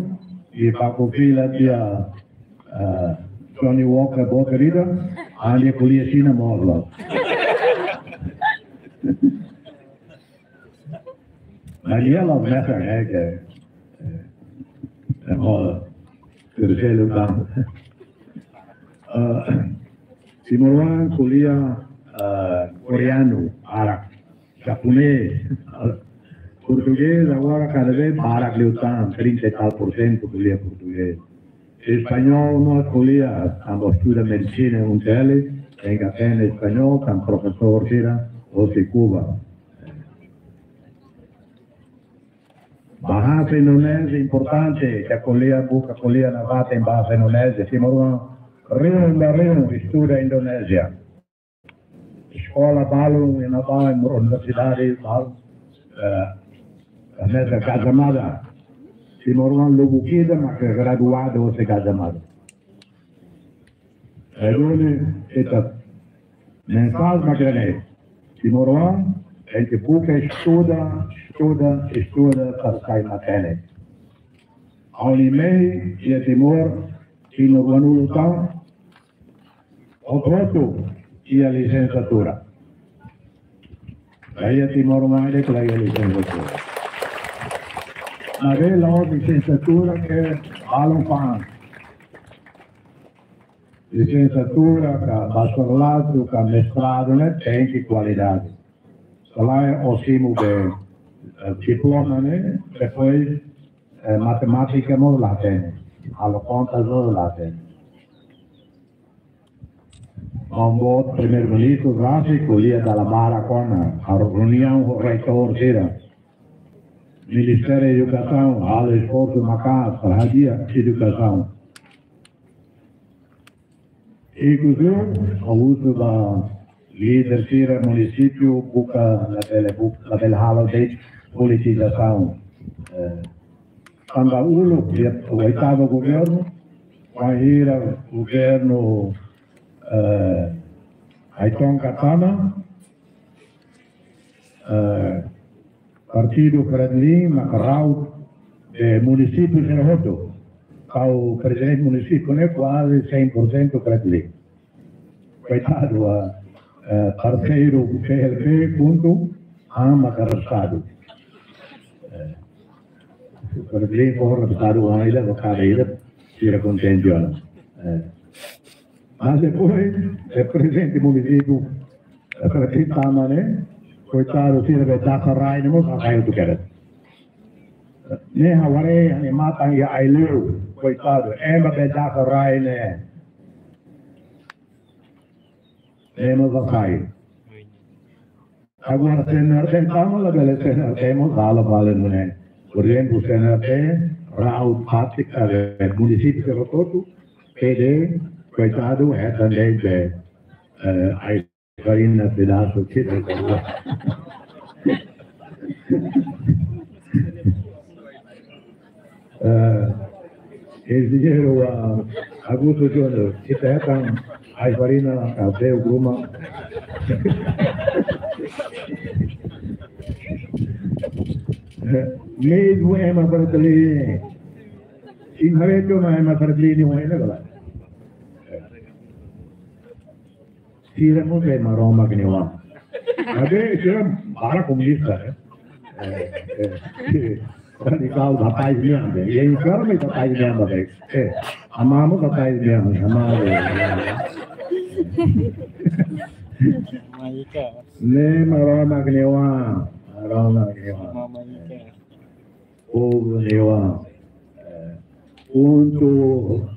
i baku fila tiha, eh, Johnny Walker boot ida, ha'u-nia ko'alia Xina moos loos. Mas nia la mesak, eh, ke, eh, eh, oh, terceiro dan. Eh, timoroan ko'alia, eh, koreanu, barak, japonés, eh, portugés, agora kada vez barak liután, trinta e tal por cento ko'alia portugés. Espanhol mós ko'alia, tanba estuda medisina iha U N T L, tenke hatene espanhol, tanba profesór sira hosi Kuba. Bahasa Indonézia importante, ke ko'alia, buka ko'alia nafatin bahasa Indonézia. Timoroan rihun ba rihun estuda Indonézia. Eskola balun iha ne'ebá, universidade balun, eh, hanesan Gajah Mada. Timoroan lubuk ida mak graduadu hosi Gajah Mada. Agora ne'e, ita mensajen mak ne'e. Timoroan tenke buka estuda, estuda, estuda para sai matenek. Ha'u-nia mehi iha Timor, timoroan uluk tan, hotu-hotu iha lisensiatura. Laiha timoroan ida ke la iha lisensiatura. Maibé la'ós lisensiatura ke balun fa'an. Lisensiatura, ka bacharelatu, ka mestradu ne'e tenke kualidade. Se lae, ó simu be, eh, diploma ne'e, depois, eh, matemátika mós la hatene. Halo konta mós la hatene. Maun boot Primeiru-Ministru rasik ko'alia dala barak ona, halo reuniaun ho reitór sira. Ministériu Edukasaun, halo esforsu maka'as, para hadi'a edukasaun. Inkluzive, ha'u husu ba líder sira munisípiu, buka labele, buka labele halo de'it politizasaun. Eh, tanba uluk, iha oitavu governu, wainhira governu, eh, Ayrton Catana, eh, partidu Fretilin, maka rau de munisípiu sira hotu. Kau prezidente munisípiu ne'e kuaze cem por cento Fretilin. Koitadu, ah, eh, parseiru P L P, KHUNTO, han maka arrestadu. Eh, Fretilin fó arrestadu, han ida, ba kada ida, sira kontente ona. Eh, Mas depois, eh, prezidente munisípiu, eh, para trinta anos, né? Koitadu, sira be dasa rai ne'e mós hasai hotu kedas. Ne'e ha'u haree, ne'e matan iha Aileu, koitadu, ema be dasa rai ne'e. Ne'e mós hasai. Agora, C N R T tama la bele C N R T mós dala bale nune'e. Por ezemplu, C N R T, rau fatin, eh, munisípiu sira hotu, P D, koitadu, hetan de'it, eh, ai-farina pedasu, sira. Eh, enjeñeiru, ah, Augusto Júnior, ita hetan ai-farina, ah, Abreu Gruma. Eh, mezmu ema Fretilin. Sin hareto na ema Fretilin, não é, né, galera? Sira mós be Maromak nia oan. Maibé sira barak komunista, eh. Eh, eh, radikál batais nian be. Iha infernu batais nian be. Eh, amamos batais nian, amamos. Ne'e Maromak nia oan, Maromak nia oan. Povu nia oan. Eh, pontu,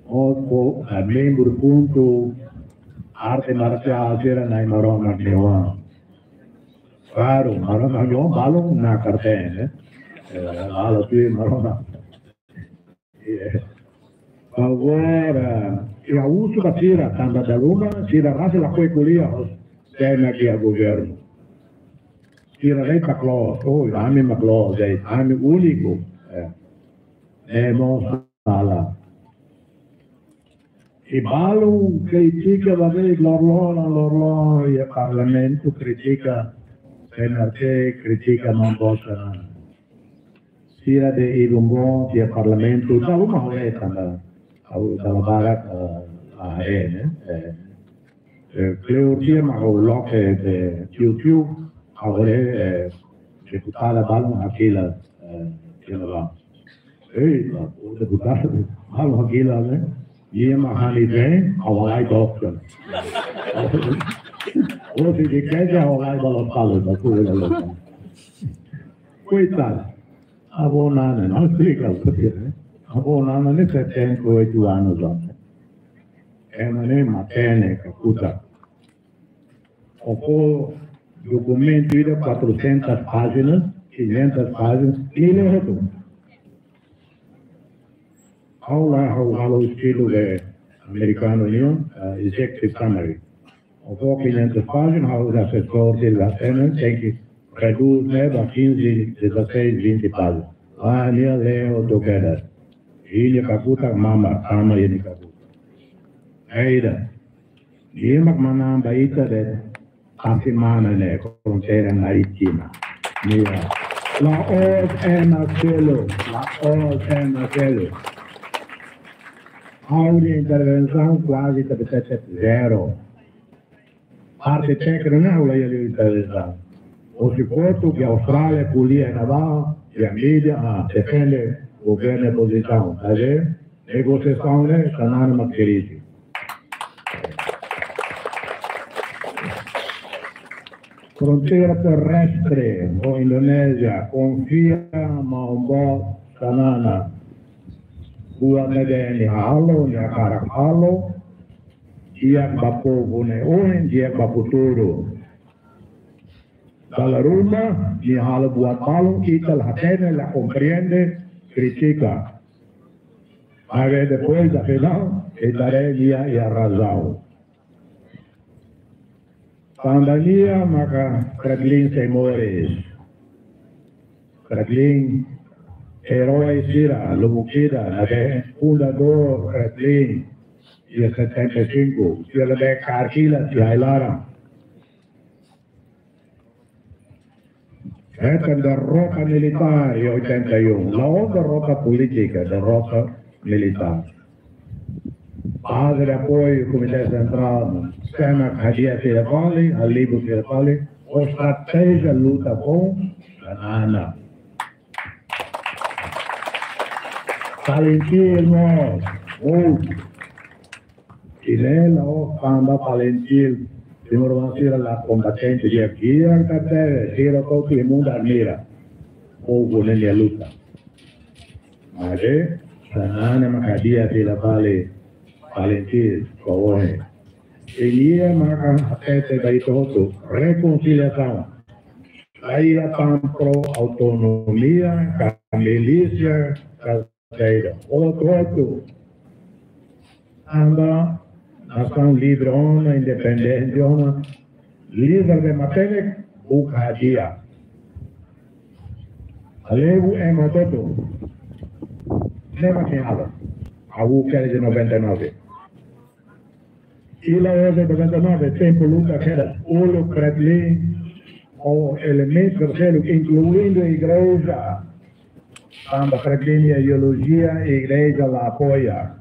o, o, eh, membru pontu, arte marsiál sira Nai Maromak nia oan. Klaru, Maromak nia oan balun nakar-teen, eh. Eh, halo tuir Maromak. Iya. Agora, iha husu ba sira, tanba dala ruma, sira rasik lakohi ko'alia, tena iha governu. Sira de'it mak loos, oh, ami mak loos, de'it, ami úniku. Eh. Ne'e mós sala. I balu kritika ba be loroloron, loroloron, iha parlamentu kritika, C N R T kritika Maun Boot. Sira de'it ibun bom iha parlamentu, dala ruma ha'u haree tanba, ha'u dala barak, eh, la haree, ne'e? Eh, eh, kleur sira mak ha'u loke, eh, tiu-tiu, ha'u haree, eh, deputada balun hakilar, eh, kena ba. Eh, deputada balun hakilar, ne'e? Nia mak hani bem, ha'u halai dokter. Ou se de quer, ha'u halai balun hakilar, ba ku halai dokter. Koitadu. Avó Nana, não explica o que é, né? Avó Nana ne'e setenta e oito anos ontem. Ema ne'e matenek, kakutak. Fó dokumentu ida quatrocentas páginas, quinhentas páginas, nia lee hotu. Ha'u la, ha'u halo estilu de amerikanu nian, eh, executive summary. Fó quinhentas páginas, ha'u asesór sira hatene, tenke redús ne'e ba quinze, dezasseis, vinte páginas. Ah, nia lee hotu kedas. Nia kakutak, mama, tama nia kakutak. Ida. Nia mak manán ba ita de'it semana ne'e, fronteira marítima. Nia. La'ós ema seluk, la'ós ema seluk. Ha'u-nia intervensaun kuaze ita bete zero. Parte téknika ne'e ha'u la iha liu intervensaun. Hosi kotuk iha Austrália, ko'alia iha ne'ebá, iha mídia, ah, defende governu nia pozisaun. Maibé negosiasaun ne'e, Xanana mak dirije. Fronteira terrestre ho Indonézia, konfia Maun Boot Xanana. Buat ne'ebé nia halo, nia hakarak halo, di'ak ba povu ne'e ohin, di'ak ba futuru. Dala ruma, nia halo buat balun, ita la hatene, la komprende, kritika. Maibé depois, afinál, ita haree nia iha razaun. Tanba nia maka Fretilin sei moris. Fretilin, erói sira, lubuk ida, ne'ebé fundadór Fretilin, iha setenta e cinco, sira be kaer kilat iha ai-laran. Hetan derrota militár iha oitenta e um. La'ós derrota polítika, derrota militár. Baze de apoiu, Komité Sentrál, sena hadi'a sira fali, halibur sira fali, ho estratéjia luta ho Xanana. Talentir mós, ou Ilela o tanba FALINTIL, Timoroan sira la kombatente di'ak, di'ak ka tebe, sira hotu iha mundu admira. Povu ne'e nia luta. Maibé, Xanana mak hadi'a fila fali FALINTIL, ko'alia. Nia maka hatete ba ita hotu, rekonsiliasaun. Laiha tan pro autonomia, ka milísia, ka saida. Hotu-hotu. Tanba nasaun livre ona, independente ona, livre de matenek, buka hadi'a. Hale'u ema hotu-hotu. Ne'e mak halo. Ha'u kere de noventa e nove. Iha loron de noventa e nove, tempu luta kedas, uluk Fretilin, ho elementu terseru, inkluindu igreja. Tanba Fretilin nia ideolojia, igreja la apoia.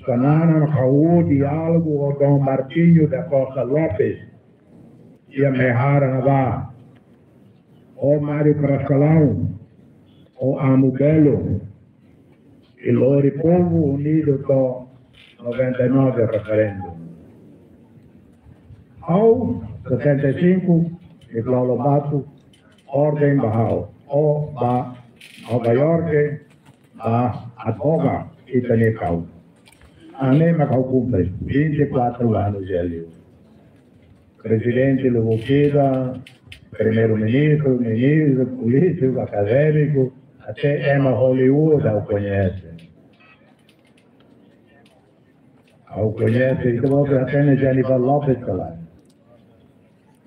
Xanana halo diálogu ho Dom Martinho da Costa Lopes. Iha Mehara ne'ebá. Ho Mário Carrascalão. Ho Amo Belo. I lori povu unidu to'o noventa e nove referendu. Ha'u, setenta e cinco, Nicolau Lobato, orden ba ha'u, ó ba Nova York, ba advoga ita-nia kauza. Ne'e mak ha'u kumpre, vinte e quatro anos de L U. Prezidente lubuk ida, primeiru-ministru, ministru, polítiku, akadémiku, até ema Hollywood ha'u koñese. Ha'u koñese, ita-boot hatene Jennifer Lopez ka lae?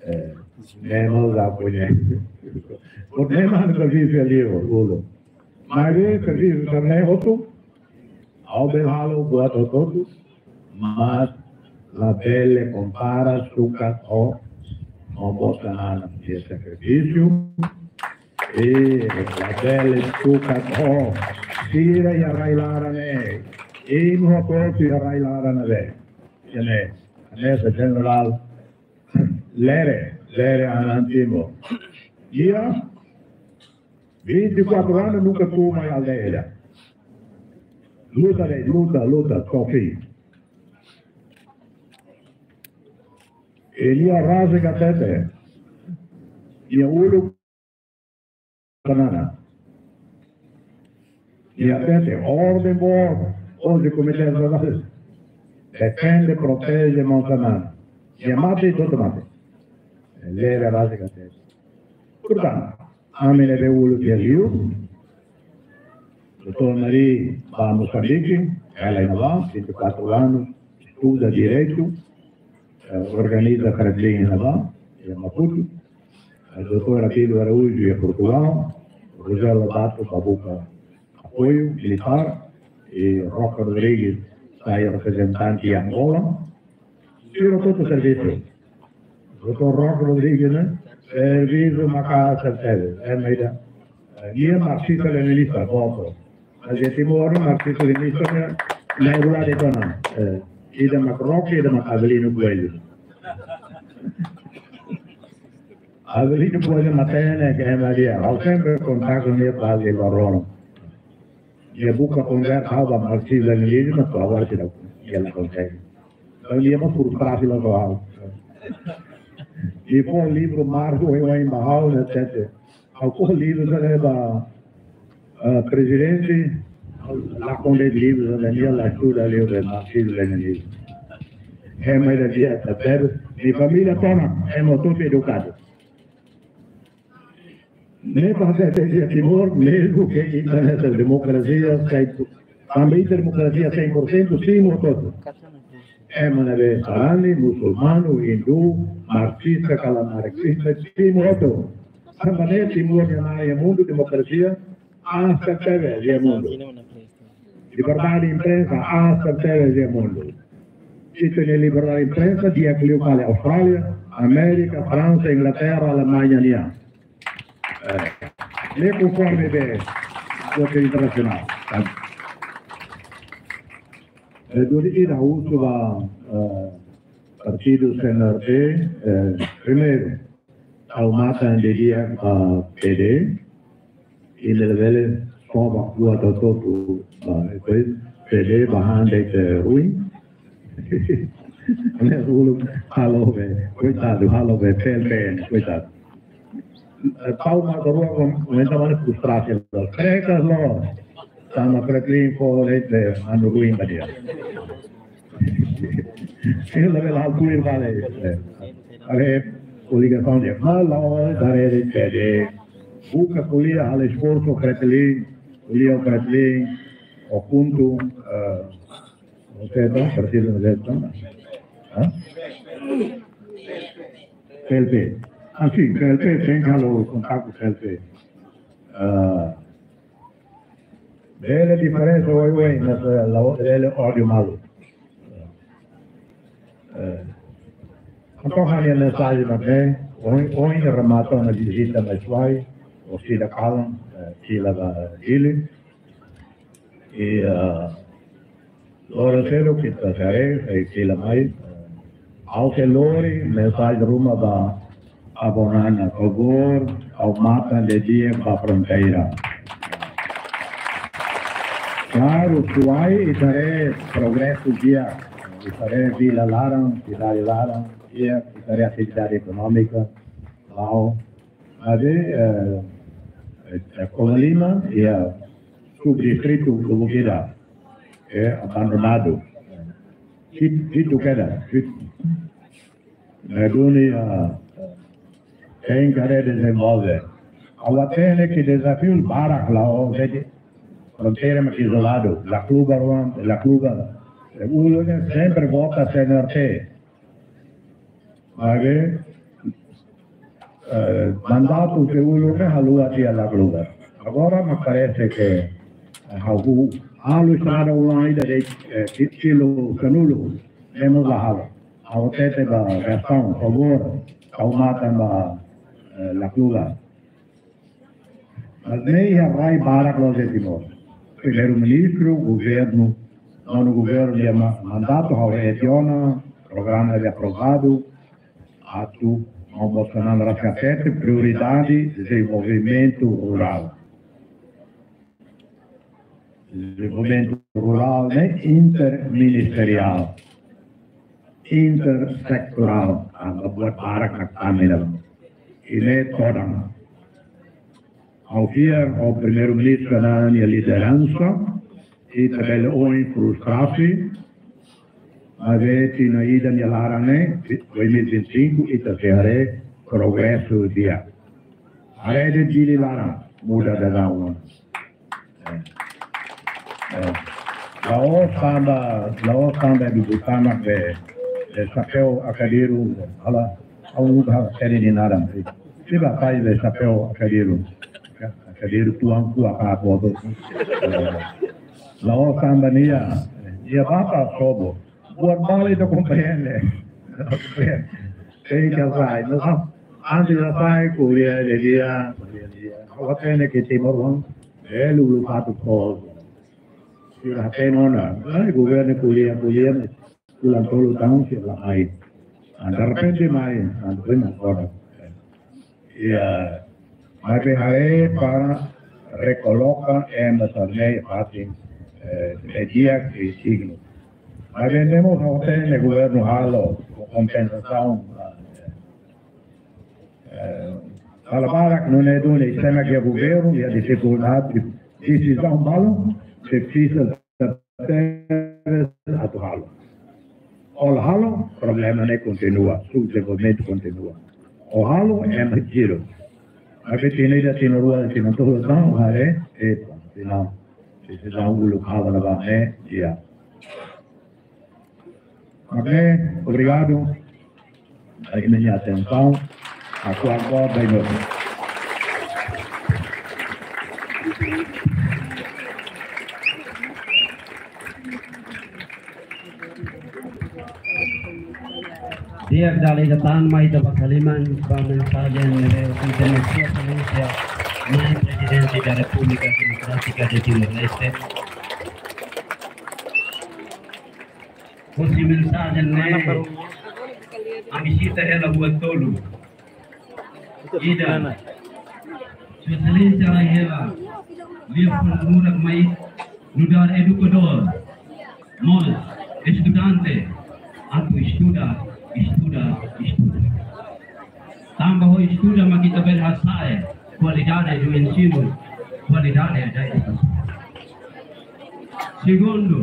Eh, ne'e mós ha'u koñese. Portantu, ne'e mak servisu liu, uluk. Maibé servisu também hotu. Ha'u bele halo buat hotu-hotu, mas labele kompara sukat ho maun boot Xanana nia sakrifísiu. I labele sukat ho sira iha rai-laran ne'e. Imi hotu-hotu iha rai-laran ne'ebé. Ida-ne'e, hanesan Jenerál Lere, Lere Anan Timor. Nia vinte e quatro anos nunka tun mai aldeia. Luta de'it, luta, luta, to'o fim. I nia rasik hatete, nia uluk Xanana. Nia hatete, orden boot, hosi Komité Estratéjiku. Defende, proteje maun Xanana. Nia mate, hotu mate. Lere rasik hatete. Portantu, ami ne'ebé uluk iha li'ur, doutór Mari ba Mosambike, ela iha ne'ebá, vinte e quatro anos, estuda direitu, eh, organiza Fretilin iha ne'ebá, iha Maputo, eh, doutór Abílio Araújo iha Portugal, Rosel Lobato ba buka apoiu militár, i Roque Rodrigues sai reprezentante iha Angola, sira hotu-hotu servisu. Doutór Roque Rodrigues, ne'e? Servisu maka'as tebes. Ema ida, eh, nia marxista-leninista, boot. Mas iha Timor, marxista-leninista, ne'e, ne'e rua de tona. Eh, ida mak Roque, ida mak Avelino Coelho. Avelino Coelho matenek, ema ida. Ha'u sempre kontaktu nia fali ba rona. Nia buka konversa ba marxista-leninista, mas agora tidak. Nia la konsege. Entaun, nia mós frustradu la soal. Nia fó livru Marx oioin ba ha'u, ne'e tete. Ha'u fó livru ne'e ba, eh, prezidente, la konde livru ne'e, nia la estuda livru de marxismu-leninismu. Ema ida di'ak tebes, nia família tomak, ema hotu edukadu. Ne'e para defende Timor, mezmu ke internasionál demokrasia, sai, também demokrasia cem por cento, Timor hotu. Ema ne'ebé sarani, musulmanu, hindu, marxista, ka lae marxista, Timor hotu. Tanba ne'e Timor nia na'in iha mundu, demokrasia aas tebes iha mundu. Liberdade de imprensa aas tebes iha mundu. Ita-nia liberdade de imprensa di'ak liu fali Austrália, Amérika, Fransa, Inglaterra, Alemanha nian. Eh, ne'e konforme be akordu internasionál. Eh, duni ida husu ba, eh, partidu C N R T, eh, primeiru, tau matan didi'ak ba P D, i labele soba buat hotu-hotu ba, depois P D ba han de'it ruin. Ne'e uluk halo be, koitadu, halo be, P L P, koitadu. Eh, tau mak rua kom-, komenta mana frustrasi lo. Trekas lo. Sama Fretilin fó de'it, manu ruin ba nia. Ita labele halo tuir ba nia. Eh, ale, koligasaun de'it. Mas la'o, dare de pede. Buka ko'alia, halo esforsu Fretilin, ko'alia Fretilin, o puntu, eh, Você não precisa de também. Hã? P L P. Ah, sim, P L P, tenke halo kontaktu P L P. Ah, bele diferensa, oi, oi, mas, eh, la, bele ódiu malu. Eh, entaun, ha'u-nia mensajen mak ne'e, ohin, ohin remata ona vizita mai Suai, orsida kalan, eh, fila ba Dili. I, ah, loron seluk ita sei haree, sei fila mai. Ha'u sei lori mensajen ruma ba Tabonan, favór, ha'u matan di'ak ba fronteira. Klaru, Suai ita haree progresu di'ak, ita haree vila laran, sidade laran, di'ak, ita haree atividade ekonómika, la'o. Maibé, eh, eh, Covalima, iha subdistritu Lubuk Ida, eh, abandonadu. Hit-, hitu kedas, hitu. Ne'e duni, ah, tenke haree dezenvolve. Ha'u hatene ke dezafiu barak la'o, jadi fronteira mak izoladu, la klubar, la klubar. Eh, uluk ne'e sempre vota C N R T. Maibé, eh, mandatu ke uluk ne'e haluha tiha la klubar. Agora mak parese ke, eh, ha'u halo estrada ulang ida de'it, eh, ki-, kilu sanulu, ne'e mós la halo. Ha'u hatete ba gestão, favór, ha'u matan ba, eh, la klubar. Mas ne'e iha rai barak loos iha Timor. Primeiru-Ministru, governu, nonu governu nia ma-, mandatu ha'u reasaun ona, programa ne'ebé aprovadu, atu, maun Mota Fernando rasik hatete, prioridade, dezenvolvimentu rurál. Dezenvolvimentu rurál ne'e interministeriál, intersektorál, ah, buat barak mak tama iha ne'ebá. I ne'e todan. Ha'u fiar ho Primeiru-Ministru nia lideransa, ita bele ohin frustrasi, maibé tinan ida nia laran ne'e, dois mil e vinte e cinco, ita sei haree progresu di'ak. Haree de'it Dili laran, muda daudaun. Eh, eh. La'ós tanba, la'ós tanba ibu-boot mak be, be xapeu akadiru, halo, ha'u nunka hatene nia naran. Sira pai be xapeu akadiru. Akadiru tuan kua ka bodo. Eh, la'ós tanba nia, nia bapa sobo. Buat balu ita komprende. Tenke sai. No, antes ita sai, ko'alia di'ak, ko'alia di'ak. Ha'u hatene ke timoroan, eh, uluk fatuk pos. Sira hatene ona. Ai, governu ko'alia, ko'alia, fulan tolu taun sira la mai. Ah, derrepente mai, ah, depois agora. Iha, maibé haree para rekoloka ema sira-ne'e fatin, eh, di'ak i dignu. Maibé ne'e mós ha'u hatene governu halo kompensasaun, eh, dala barak nune'e duni, sira iha governu, iha difikuldade, desizaun balu, difísil tebes atu halo. Ó la halo, problema ne'e kontinua, subdezenvolvimentu kontinua. Ó halo, ema zero. Maibé tinan ida, tinan rua, tinan tolu, entaun, haree, epa, tinan, tinan uluk halo na ba, eh, iha. Ok, obrigadu. Aí, minha atenção. Agora, agora, vai, meu. Di'ak, dala ida tan mai ita basa liman ba mensajen ne'ebé ita-nia Exelénsia, Na'i Prezidente da Repúblika Demokrátika de Timor-Leste. Husi mensajen ne'e, ami sita hela buat tolu. Ida, Sua Exelénsia rai hela, lia funu-murak mai nu'udar edukadór, mós, estudante, atu estuda, estuda, estuda. Tanba ho estuda mak ita bele hasa'e kualidade ensinu, kualidade edukasaun. Segundu,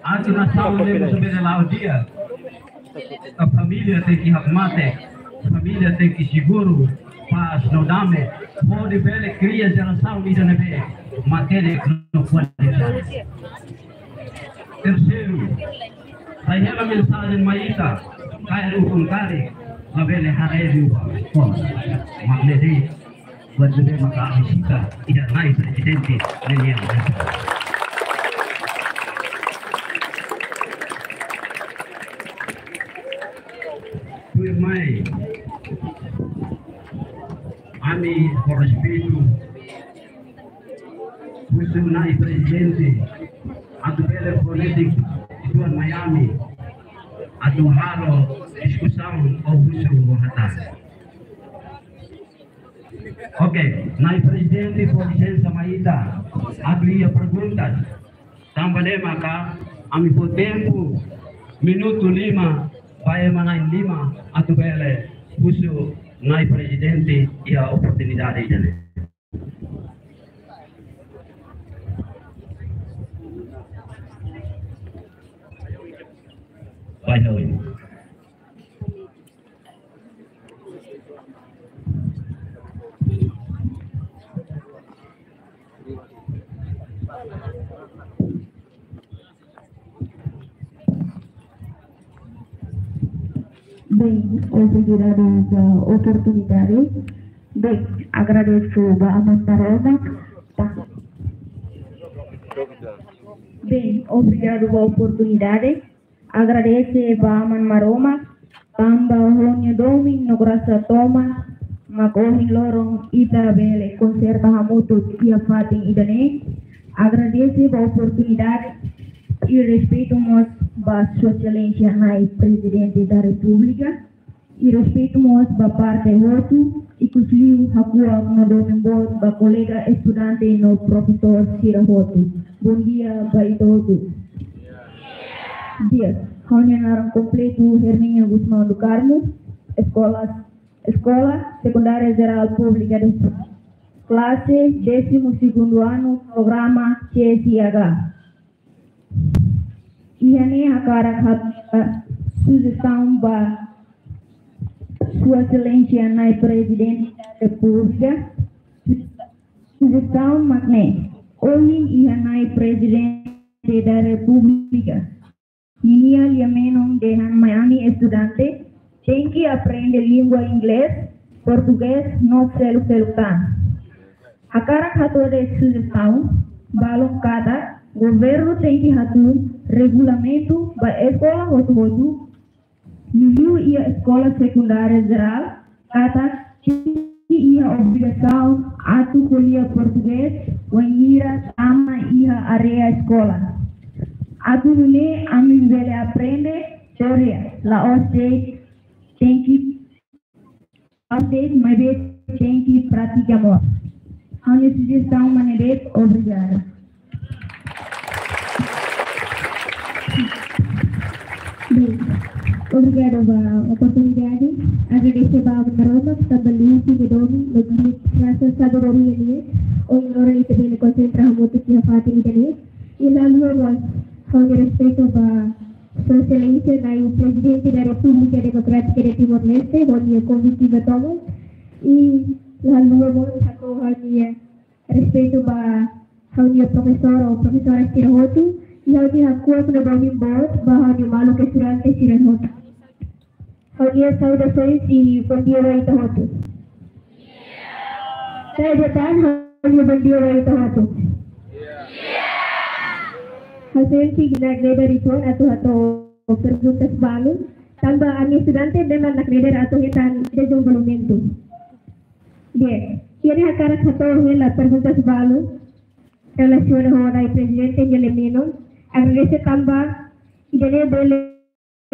atu nasaun ne'e mós bele la'o di'ak, família tenke hakmatek, família tenke seguru, pás no dame, hodi bele kria jerasaun ida ne'ebé matenek no kualidade. Terseiru, sai hela mensajen mai ita, kaer ukun karik, labele haree liu ba eskola. Mak ne'e de'it, buat ne'ebé maka ami sita, ida Na'i Prezidente, ne'e nian. Tuirmai, ami ho respeitu, husu Na'i Prezidente, atu bele fó letik uitoan mai ami, atu halo diskusaun ou husu ho hatán. Oke, Na'i Prezidente fó lisensa mai ita, atu iha perguntas. Tanba ne'e maka, ami fó tempu, minutu lima, ba ema na'in lima, atu bele husu Na'i Prezidente iha oportunidade ida-ne'e. Baik, Na'i. Bem, obrigada pela oportunidade. Bem, agradeço ba Aman Maromak. Bem, obrigado pela oportunidade. Agradese ba Aman Maromak, tanba ho nia domin no grasa tomak, mak ohin loron ita bele konserta hamutuk iha fatin ida-ne'e. Agradese ba oportunidade i respeitu mós ba Sua Exelénsia Na'i Prezidente da Repúblika. I respeitu mós ba parte hotu, ikusliu hakuak no domin boot ba kolega estudante no profesór sira hotu. Bondia ba ita hotu. Di'ak, ha'u-nia naran kompletu Herminia Gusmão do Carmo, eskola, Eskola Sekundária Jerál Públika de, klase décimo segundo ano, programa C S I H. Iha ne'e hakarak hato'o sujestaun ba Sua Exelénsia Na'i Prezidente da Repúblika. Sujestaun mak ne'e: ohin iha Na'i Prezidente da Repúblika ninia lia-menon dehan mai ami estudante tenke aprende língua inglés, portugés no seluk-seluk tan. Hakarak hato'o de'it sujestaun balun katak governu tenke hatuur regulamentu ba eskola hotu-hotu, liuliu iha eskola sekundária jerál, katak tenke iha obrigasaun atu ko'alia portugés wainhira tama iha área eskola. Atu nune'e ami bele aprende teoria, la'ós de'it tenke update, maibé tenke pratika mós. Ha'u-nia sujestaun mak ne'e de'it, obrigada. Bem, obrigada ba oportunidade. Agradese ba Aman Maromak, tanba liuhusi nia domin no grasa sabedoria nian, ohin loron ita bele konsentra hamutuk iha fatin ida-ne'e. I lalu mós, ha'u-nia respeitu ba Sua Exelénsia Na'i Prezidente da Repúblika Demokrátika de Timor-Leste, ho nia konvite ba tomak. I lalu mós hato'o ha'u-nia respeitu ba ha'u-nia profesór ou profesora sira hotu, i ha'u-nia hakuak no domin boot ba ha'u-nia maluk estudante sira hotu. Ha'u-nia saudasoens i bondia ba ita hotu. Sai de'it tan, ha'u-nia bondia ba ita hotu. Ha'u sente naknedar uitoan atu hato'o perguntas balu, tanba ami estudante memang naknedar atu hetan dezenvolvimentu. Di'ak, iha ne'e hakarak hato'o hela perguntas balu relasiona ho Na'i Prezidente nia lia-menon. Agradese tanba ida-ne'e bele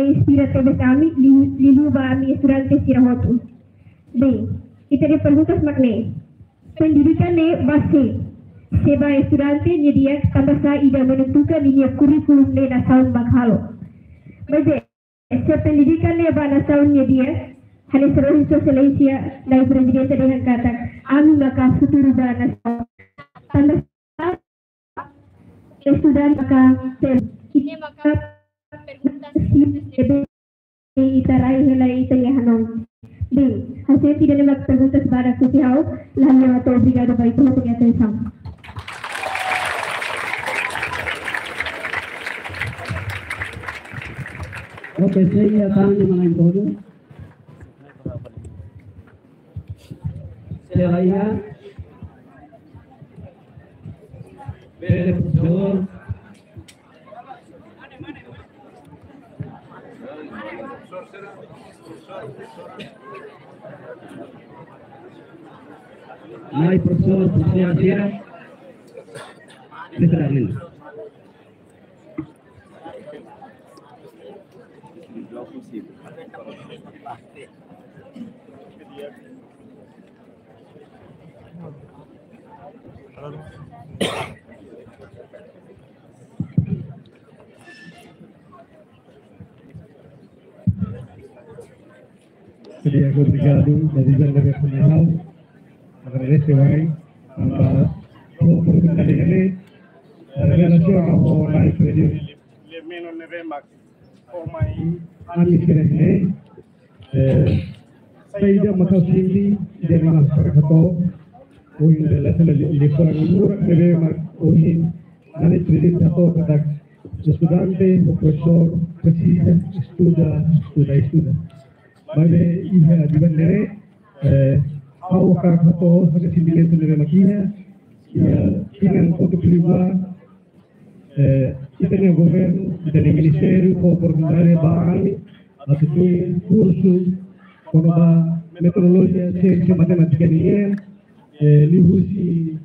inspira tebes ami, liu, liuliu ba ami estudante sira hotu. Bem, ita-nia perguntas mak ne'e: pendidikan ne'e ba sé? Se ba estudante nia di'ak, tanba sá ida menentukan ninia kurríkulu ne'e nasaun mak halo? Maibé, se pendidikan ne'e ba nasaun nia di'ak, hanesan ohin Sua Exelénsia Nai Prezidente dehan katak, ami maka futuru ba nasaun. Tanba estudante maka tel. Ida-ne'e maka pergunta simples ne'ebé ita rai hela iha ita-nia hanoin. Bem, hasil tidak ada perguntas barak husi ha'u, lalu atau obrigadu ba ita-nia atensaun. Oke, sei iha tan nia maun-alin António. Sei la iha. Bele, profesór. Nai profesór, profesór sira. Profesór Arlindo. Di'ak, obrigadu ba di'ak ne'ebé fó mai ha'u. Agradese barak ba oportunidade ne'e, eh, relasiona ho Nai Prezidente. Lia Menor ne'ebé mak fó mai ami sira ne'e, eh, saida mak ha'u sente, ida-ne'e mak ha'u hakarak hato'o, ohin relasiona li-, liafuan murak ne'ebé mak ohin Nai Prezidente hato'o katak estudante, profesór, presiza estuda, estuda, estuda. Maibé iha di'ak ne'e, eh, ha'u hakarak hato'o sentimentu ne'ebé mak iha, iha, iha pontu privadu, eh, ita-nia governu, ita-nia ministériu, fó oportunidade ba ami atu tuir kursu kona-ba meteorolojia, siénsia, matemátika nian, eh, liuhusi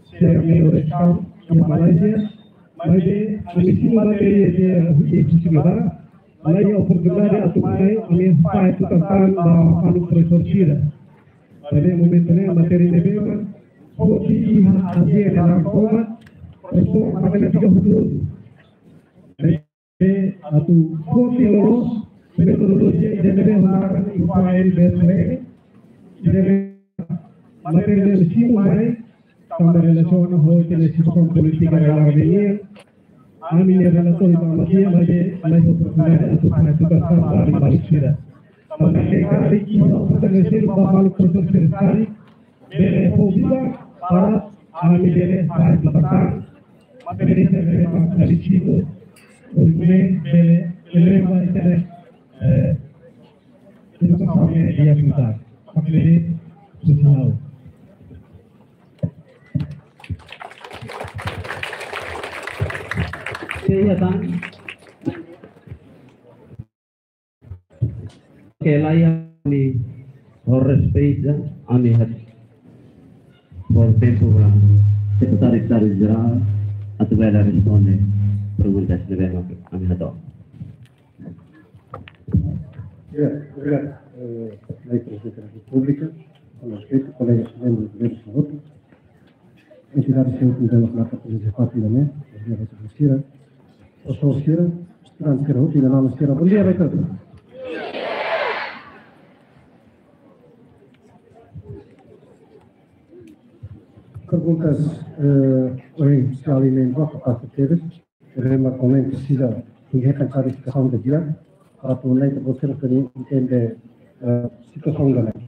C M A Orex Council iha Malázia, maibé ami simu matéria ida husi ne'ebá, la iha oportunidade atu mai, ami fahe tutan tan ba maluk profesór sira. Maibé momentu ne'e matéria ne'ebé mak foti iha Ázia nia laran tomak, profesór matemátika hotu-hotu. Ne'e atu foti loloos metodolojia ida-ne'ebé hakarak iha país B F M, ida-ne'ebé matéria ne'e simu mai, tanba relasiona ho ita-nia situasaun polítika rai-laran nian. Ami-nia relatóriu ba matéria, maibé la iha oportunidade atu fahe tutan tan ba maluk sira. Tanba ne'e karik iha oportunidade ba maluk profesór sira karik, bele fó biban para ami bele fahe tutan tan. Matéria ne'ebé mak desididu, ohin ne'e bele eleva ita-nia, eh, edukasaun ne'e di'ak liután. Mak ne'e husi ha'u. Sei iha tan. Oke, la iha, ami ho respeitu, ami hato'o tempu ba Sekretáriu Estadu Jerál atu bele responde perguntas ne'ebé mak ami hato'o. Ya, obrigadu. Eh, Nai Prezidente da Repúblika, ho respeitu, kolegas membru do governu, entidade sira ne'ebé mak maka prezensa iha ne'e, bom dia ba ita sira, profesór sira, estudante sira, hotu, inan-aman sira, bom dia ba ita. Perguntas, eh, ohin, se alimentu, apa, apa, tebes. Ne'ebé mak ohin presiza, ita hetan klarifikasaun didi'ak, para atu nune'e ita-boot sira bele entende, eh, situasaun ida-ne'e.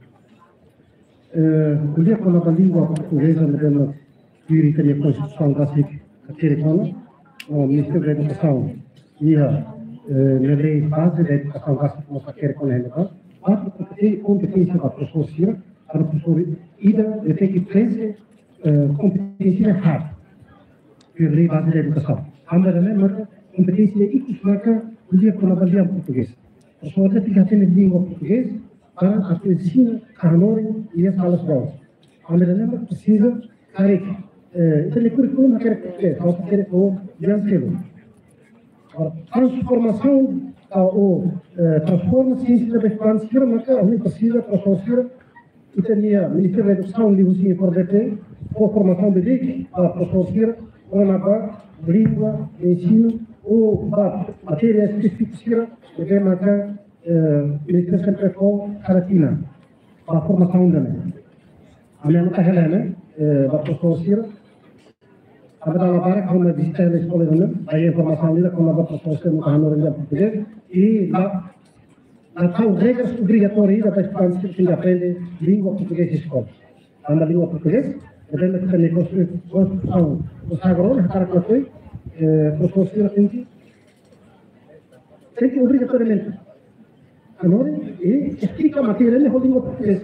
Eh, ko'alia kona-ba língua portugeza, ne'ebé mak tuir ita-nia Konstituisaun rasik hakerek ona, no Ministériu da Edukasaun iha, eh, nia lei baze da edukasaun rasik mós hakerek ona ne'ebá, atu kompeténsia, kompeténsia ba profesór sira, para profesór ida, ida tenke preenxe, eh, kompeténsia haat. Tuir lei baze da edukasaun. Tanba ne'e maka kompeténsia ikus maka ko'alia kona-ba língua portugeza. Profesór ida tenke hatene língua portugeza para atu ensina hanorin iha sala de aula. Tanba ne'e maka presiza karik, eh, ita-nia kurríkulu mak hakerek portugeza, mak hakerek ho lian seluk. Agora, transformasaun, ah, ou, eh, transforma siénsia ne'ebé mak sira maka, ami presiza profesór sira, ita-nia Ministériu da Edukasaun liuhusi F O R D T, fó formasaun beibeik ba profesór sira, kona-ba língua, ensinu, Ou ba matéria espesífika sira, ne'ebé maka, eh, Ministériu sempre fó kada tinan ba formasaun ida-ne'e. Ami anota hela ne'e, eh, ba profesór sira. Tanba dala barak ha'u mai vizita hela eskola ne'e, ba iha informasaun ida kona-ba profesór sira no kahano renda portugés. I la, la tau regras obrigatóriu ida ba estudante sira tenke aprende língua portugés iha eskola. Tanba língua portugés, depende de ita-nia konstru-, konstrusaun, konsagrasaun, hakarak ka lakohi, eh, profesór sira tenke, tenke obrigatoriamente. Agora, eh, esplika matéria ne'e ho língua portugés.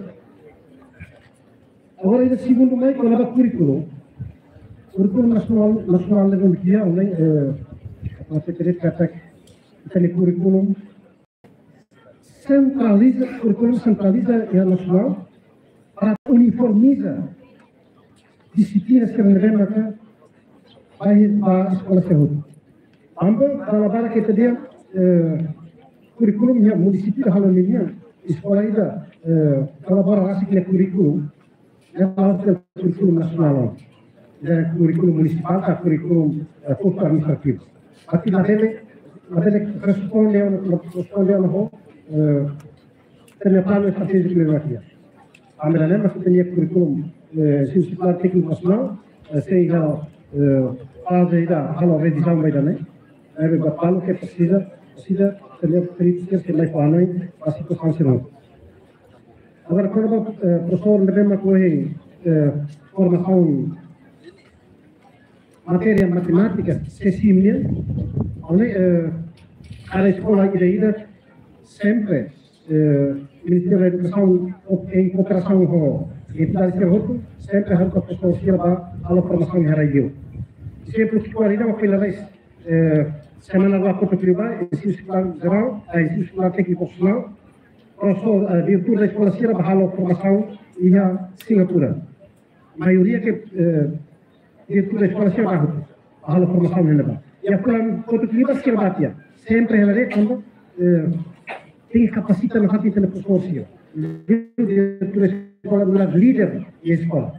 Agora, ida segundu mai, kona-ba kurríkulu. Kurríkulu nasionál, nasionál ne'e, eh, apa sekretáriu katak, ita-nia kurríkulu sentraliza, kurríkulu sentraliza iha nasionál para uniformiza dixiplina sira ne'ebé maka ba, ba eskola sira hotu. Tanba dala barak ita dehan, eh, kurríkulu iha munisípiu halo ninia, eskola ida, eh, kolabora rasik ho kurríkulu, ne'e la'ós kurríkulu nasionál, ne'e kurríkulu munisipál, ka kurríkulu, eh, postu administrativu. Tapi labele, labele responde, responde ho, eh, ita-nia planu estratéjiku ne'e maka iha. Ami la lembra se ita-nia kurríkulu, eh, ensinu sekundáriu tékniku vokasionál, eh, sei iha, eh, faze ida halo revizaun ba ida-ne'e. Ne'ebé ba planu ke presiza, presiza ita-nia krítika ke mai fó hanoin ba situasaun sira. Agora, kona-ba, eh, profesór ne'ebé mak ohin, eh, formasaun matéria matemátika, se simnia, oleh, eh, kada eskola ida-ida sempre, eh, Ministériu Edukasaun, em kooperasaun ho entidade sira hotu, sempre haruka profesór sira ba halo formasaun iha rai-li'ur. Ezemplu, ki'ik-oan ida mak foin lalais, eh, semana rua kotuk liubá, ensinu sekundáriu jerál, eh, ensinu sekundáriu tékniku vokasionál, profesór, eh, diretór da eskola sira ba halo formasaun iha Singapura. Maioria ke, eh, diretór da eskola sira ba hotu, ba halo formasaun iha ne'ebá. Iha fulan kotuk liubá sira ba tiha. Sempre hela de'it tanba, eh, tenke kapasita nafatin ita-nia profesór sira. Diretór da eskola nu'udar líder iha eskola.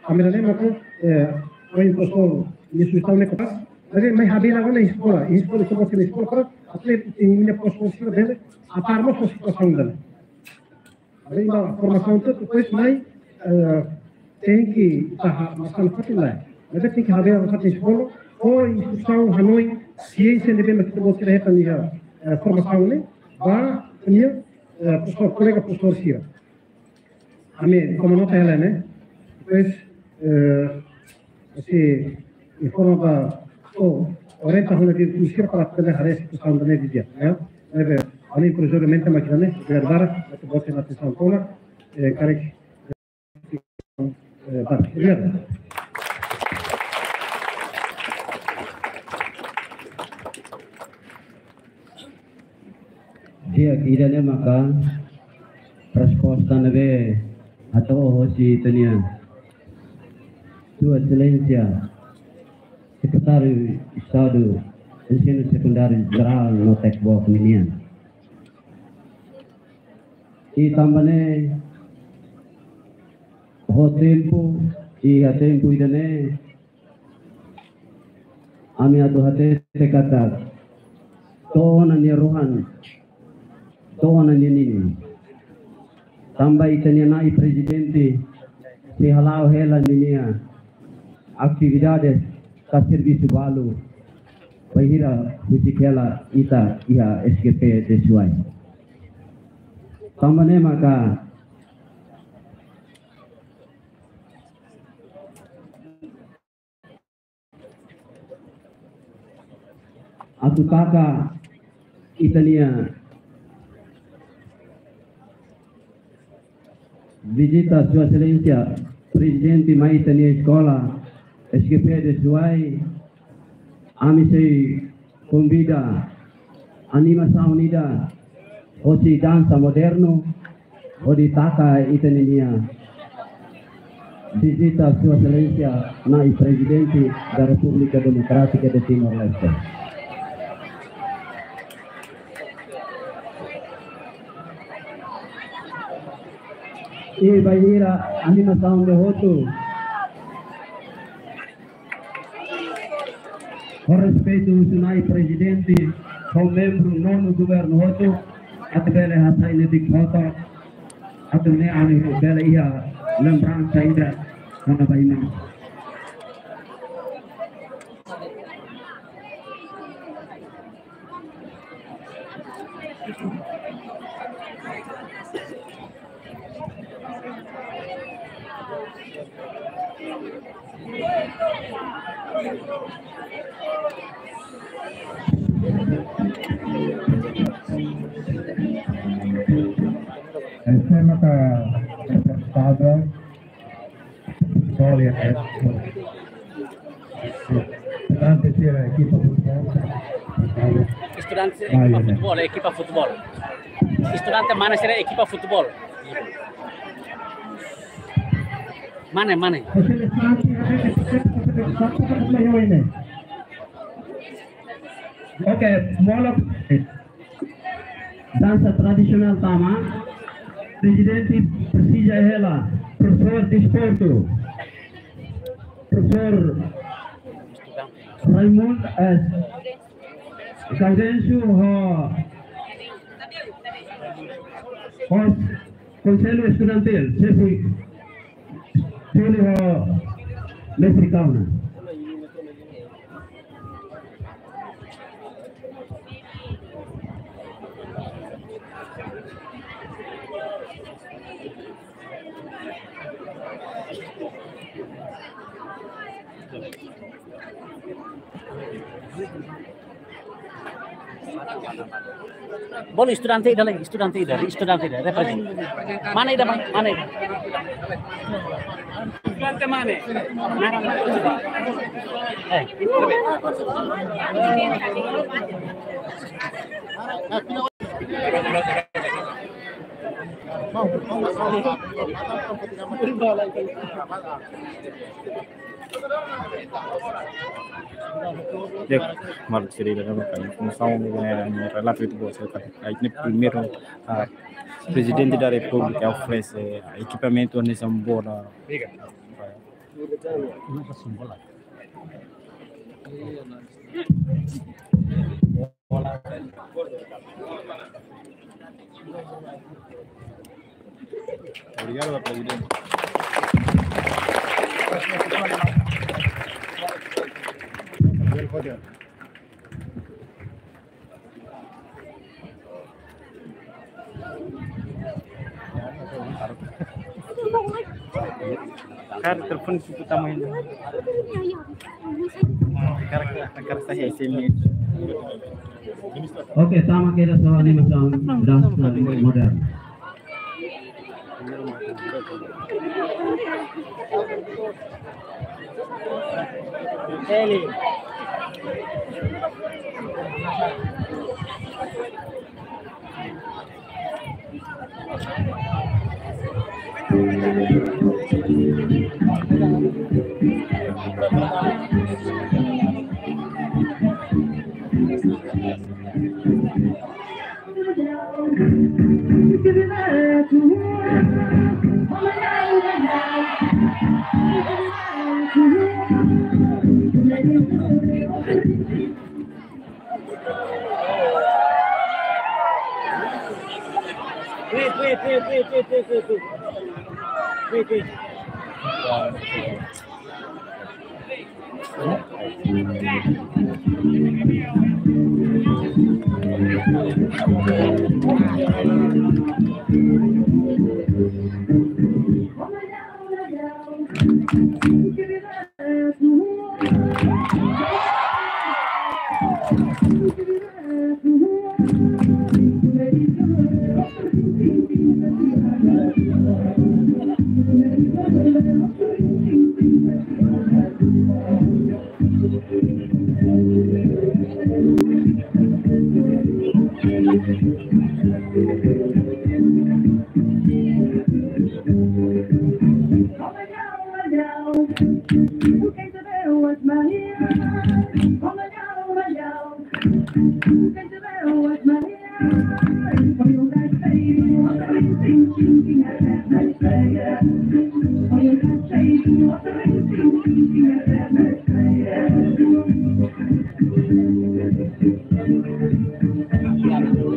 Ami la lembra ke, eh, ohin profesór nia sujestaun ne'e kapás, maibé mai halo ona iha eskola, iha eskola, eskola, eskola, para atu ita-nia profesór sira bele apár mós ho situasaun ida-ne'e. Além da formasaun toda, depois mai, eh, tenke taha, mas kan fatin lai. Mas tenke habelar fatin eskola, ho instrusaun, hanoin, siénsia ne'ebé mak ita-boot sira hetan iha, eh, formasaun ne'e, ba ita-nia, eh, profesór, kolega profesór sira. Ami toma nota hela ne'e. Depois, eh, sei informa ba, ou orienta hona diretór sira para atu haree situasaun ida-ne'e didi'ak, ya. Ne'ebé, ami provisoriamente mak ida-ne'e, obrigadu barak, ita-boot sira-nia atensaun tomak, eh, karik, eh, ba, obrigadu. Di'ak, ida-ne'e maka resposta ne'ebé hato'o hosi ita-nia Sua Exelénsia Sekretáriu Estadu Ensinu Sekundáriu Jerál no Tecbook ninian. I tanba ne'e, ho tempu, iha tempu ida-ne'e, ami atu hatete katak, to'o ona nia rohan, to'o ona nia ninin. Tanba ita-nia na'i prezidente sei hala'o hela ninia atividades ka servisu balu bainhira husik hela ita iha S G P de Suai. Tanba ne'e maka atu taka ita-nia vizita Sua Exelénsia Prezidente mai ita-nia eskola S G P de Suai, ami sei konvida animasaun ida hosi dansa modernu, hodi taka ita-nia vizita Sua Exelénsia na'i Prezidente da República Democrática de Timor-Leste. I bainhira animasaun ne'e hotu, Ho respeitu husi na'i prezidente, ho membru nonu governu hotu, atu bele hasai netik foto, atu nune'e ami bele iha lembransa ida kona-ba imi. Esta maka estado Olha, é, estudante tira ekipa futebol. Estudante, ekipa futebol, ekipa futebol. Estudante mane sira ekipa futebol. Mane, mane. Ok, molok. Dansa tradisionál tama. Prezidente presiza hela profesór desportu, profesór Raimundo, eh, Gaudêncio ho, ho Konsellu Estudantil, xefe Júlio ho Mestre Kauna. Bolu estudante ida lai, estudante ida, estudante ida, representa. Mane ida, mane, mane ida. Estudante mane? Eh. Di'ak, maluk sira, informasaun, eh, relatu ida-ne'e, ita-nia primeiru, ah, Prezidente da Repúblika oferese ekipamentu hanesan bola. Obrigadu, prezidente. Kar telefone si puta mãe. Kar, kar, kar, S M S. Ok, tama kedas ho animasaun dansa moderna. Wait, wait, wait.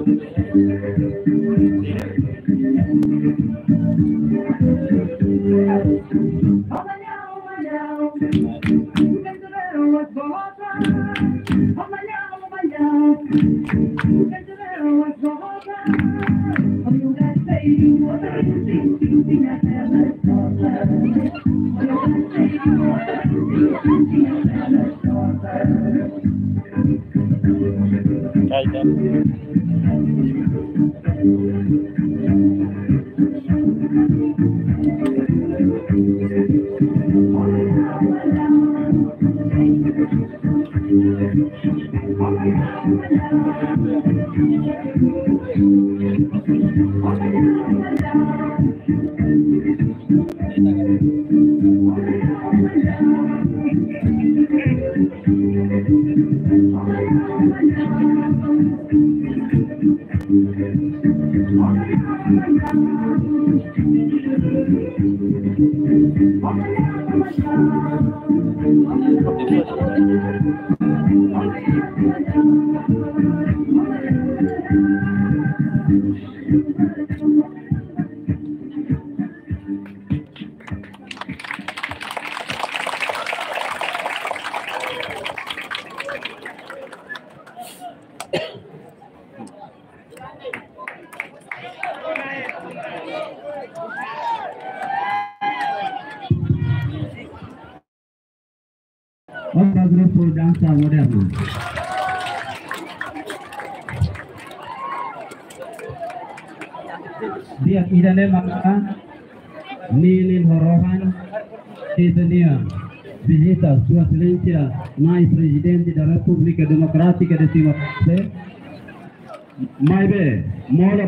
Oke, grupu dansa modernu. Di'ak, ida-ne'e maka ninin ho rohan ita-nia vizita, Sua Exelénsia Nai Prezidente da Repúblika Demokrátika de Timor-Leste. Maibé, mola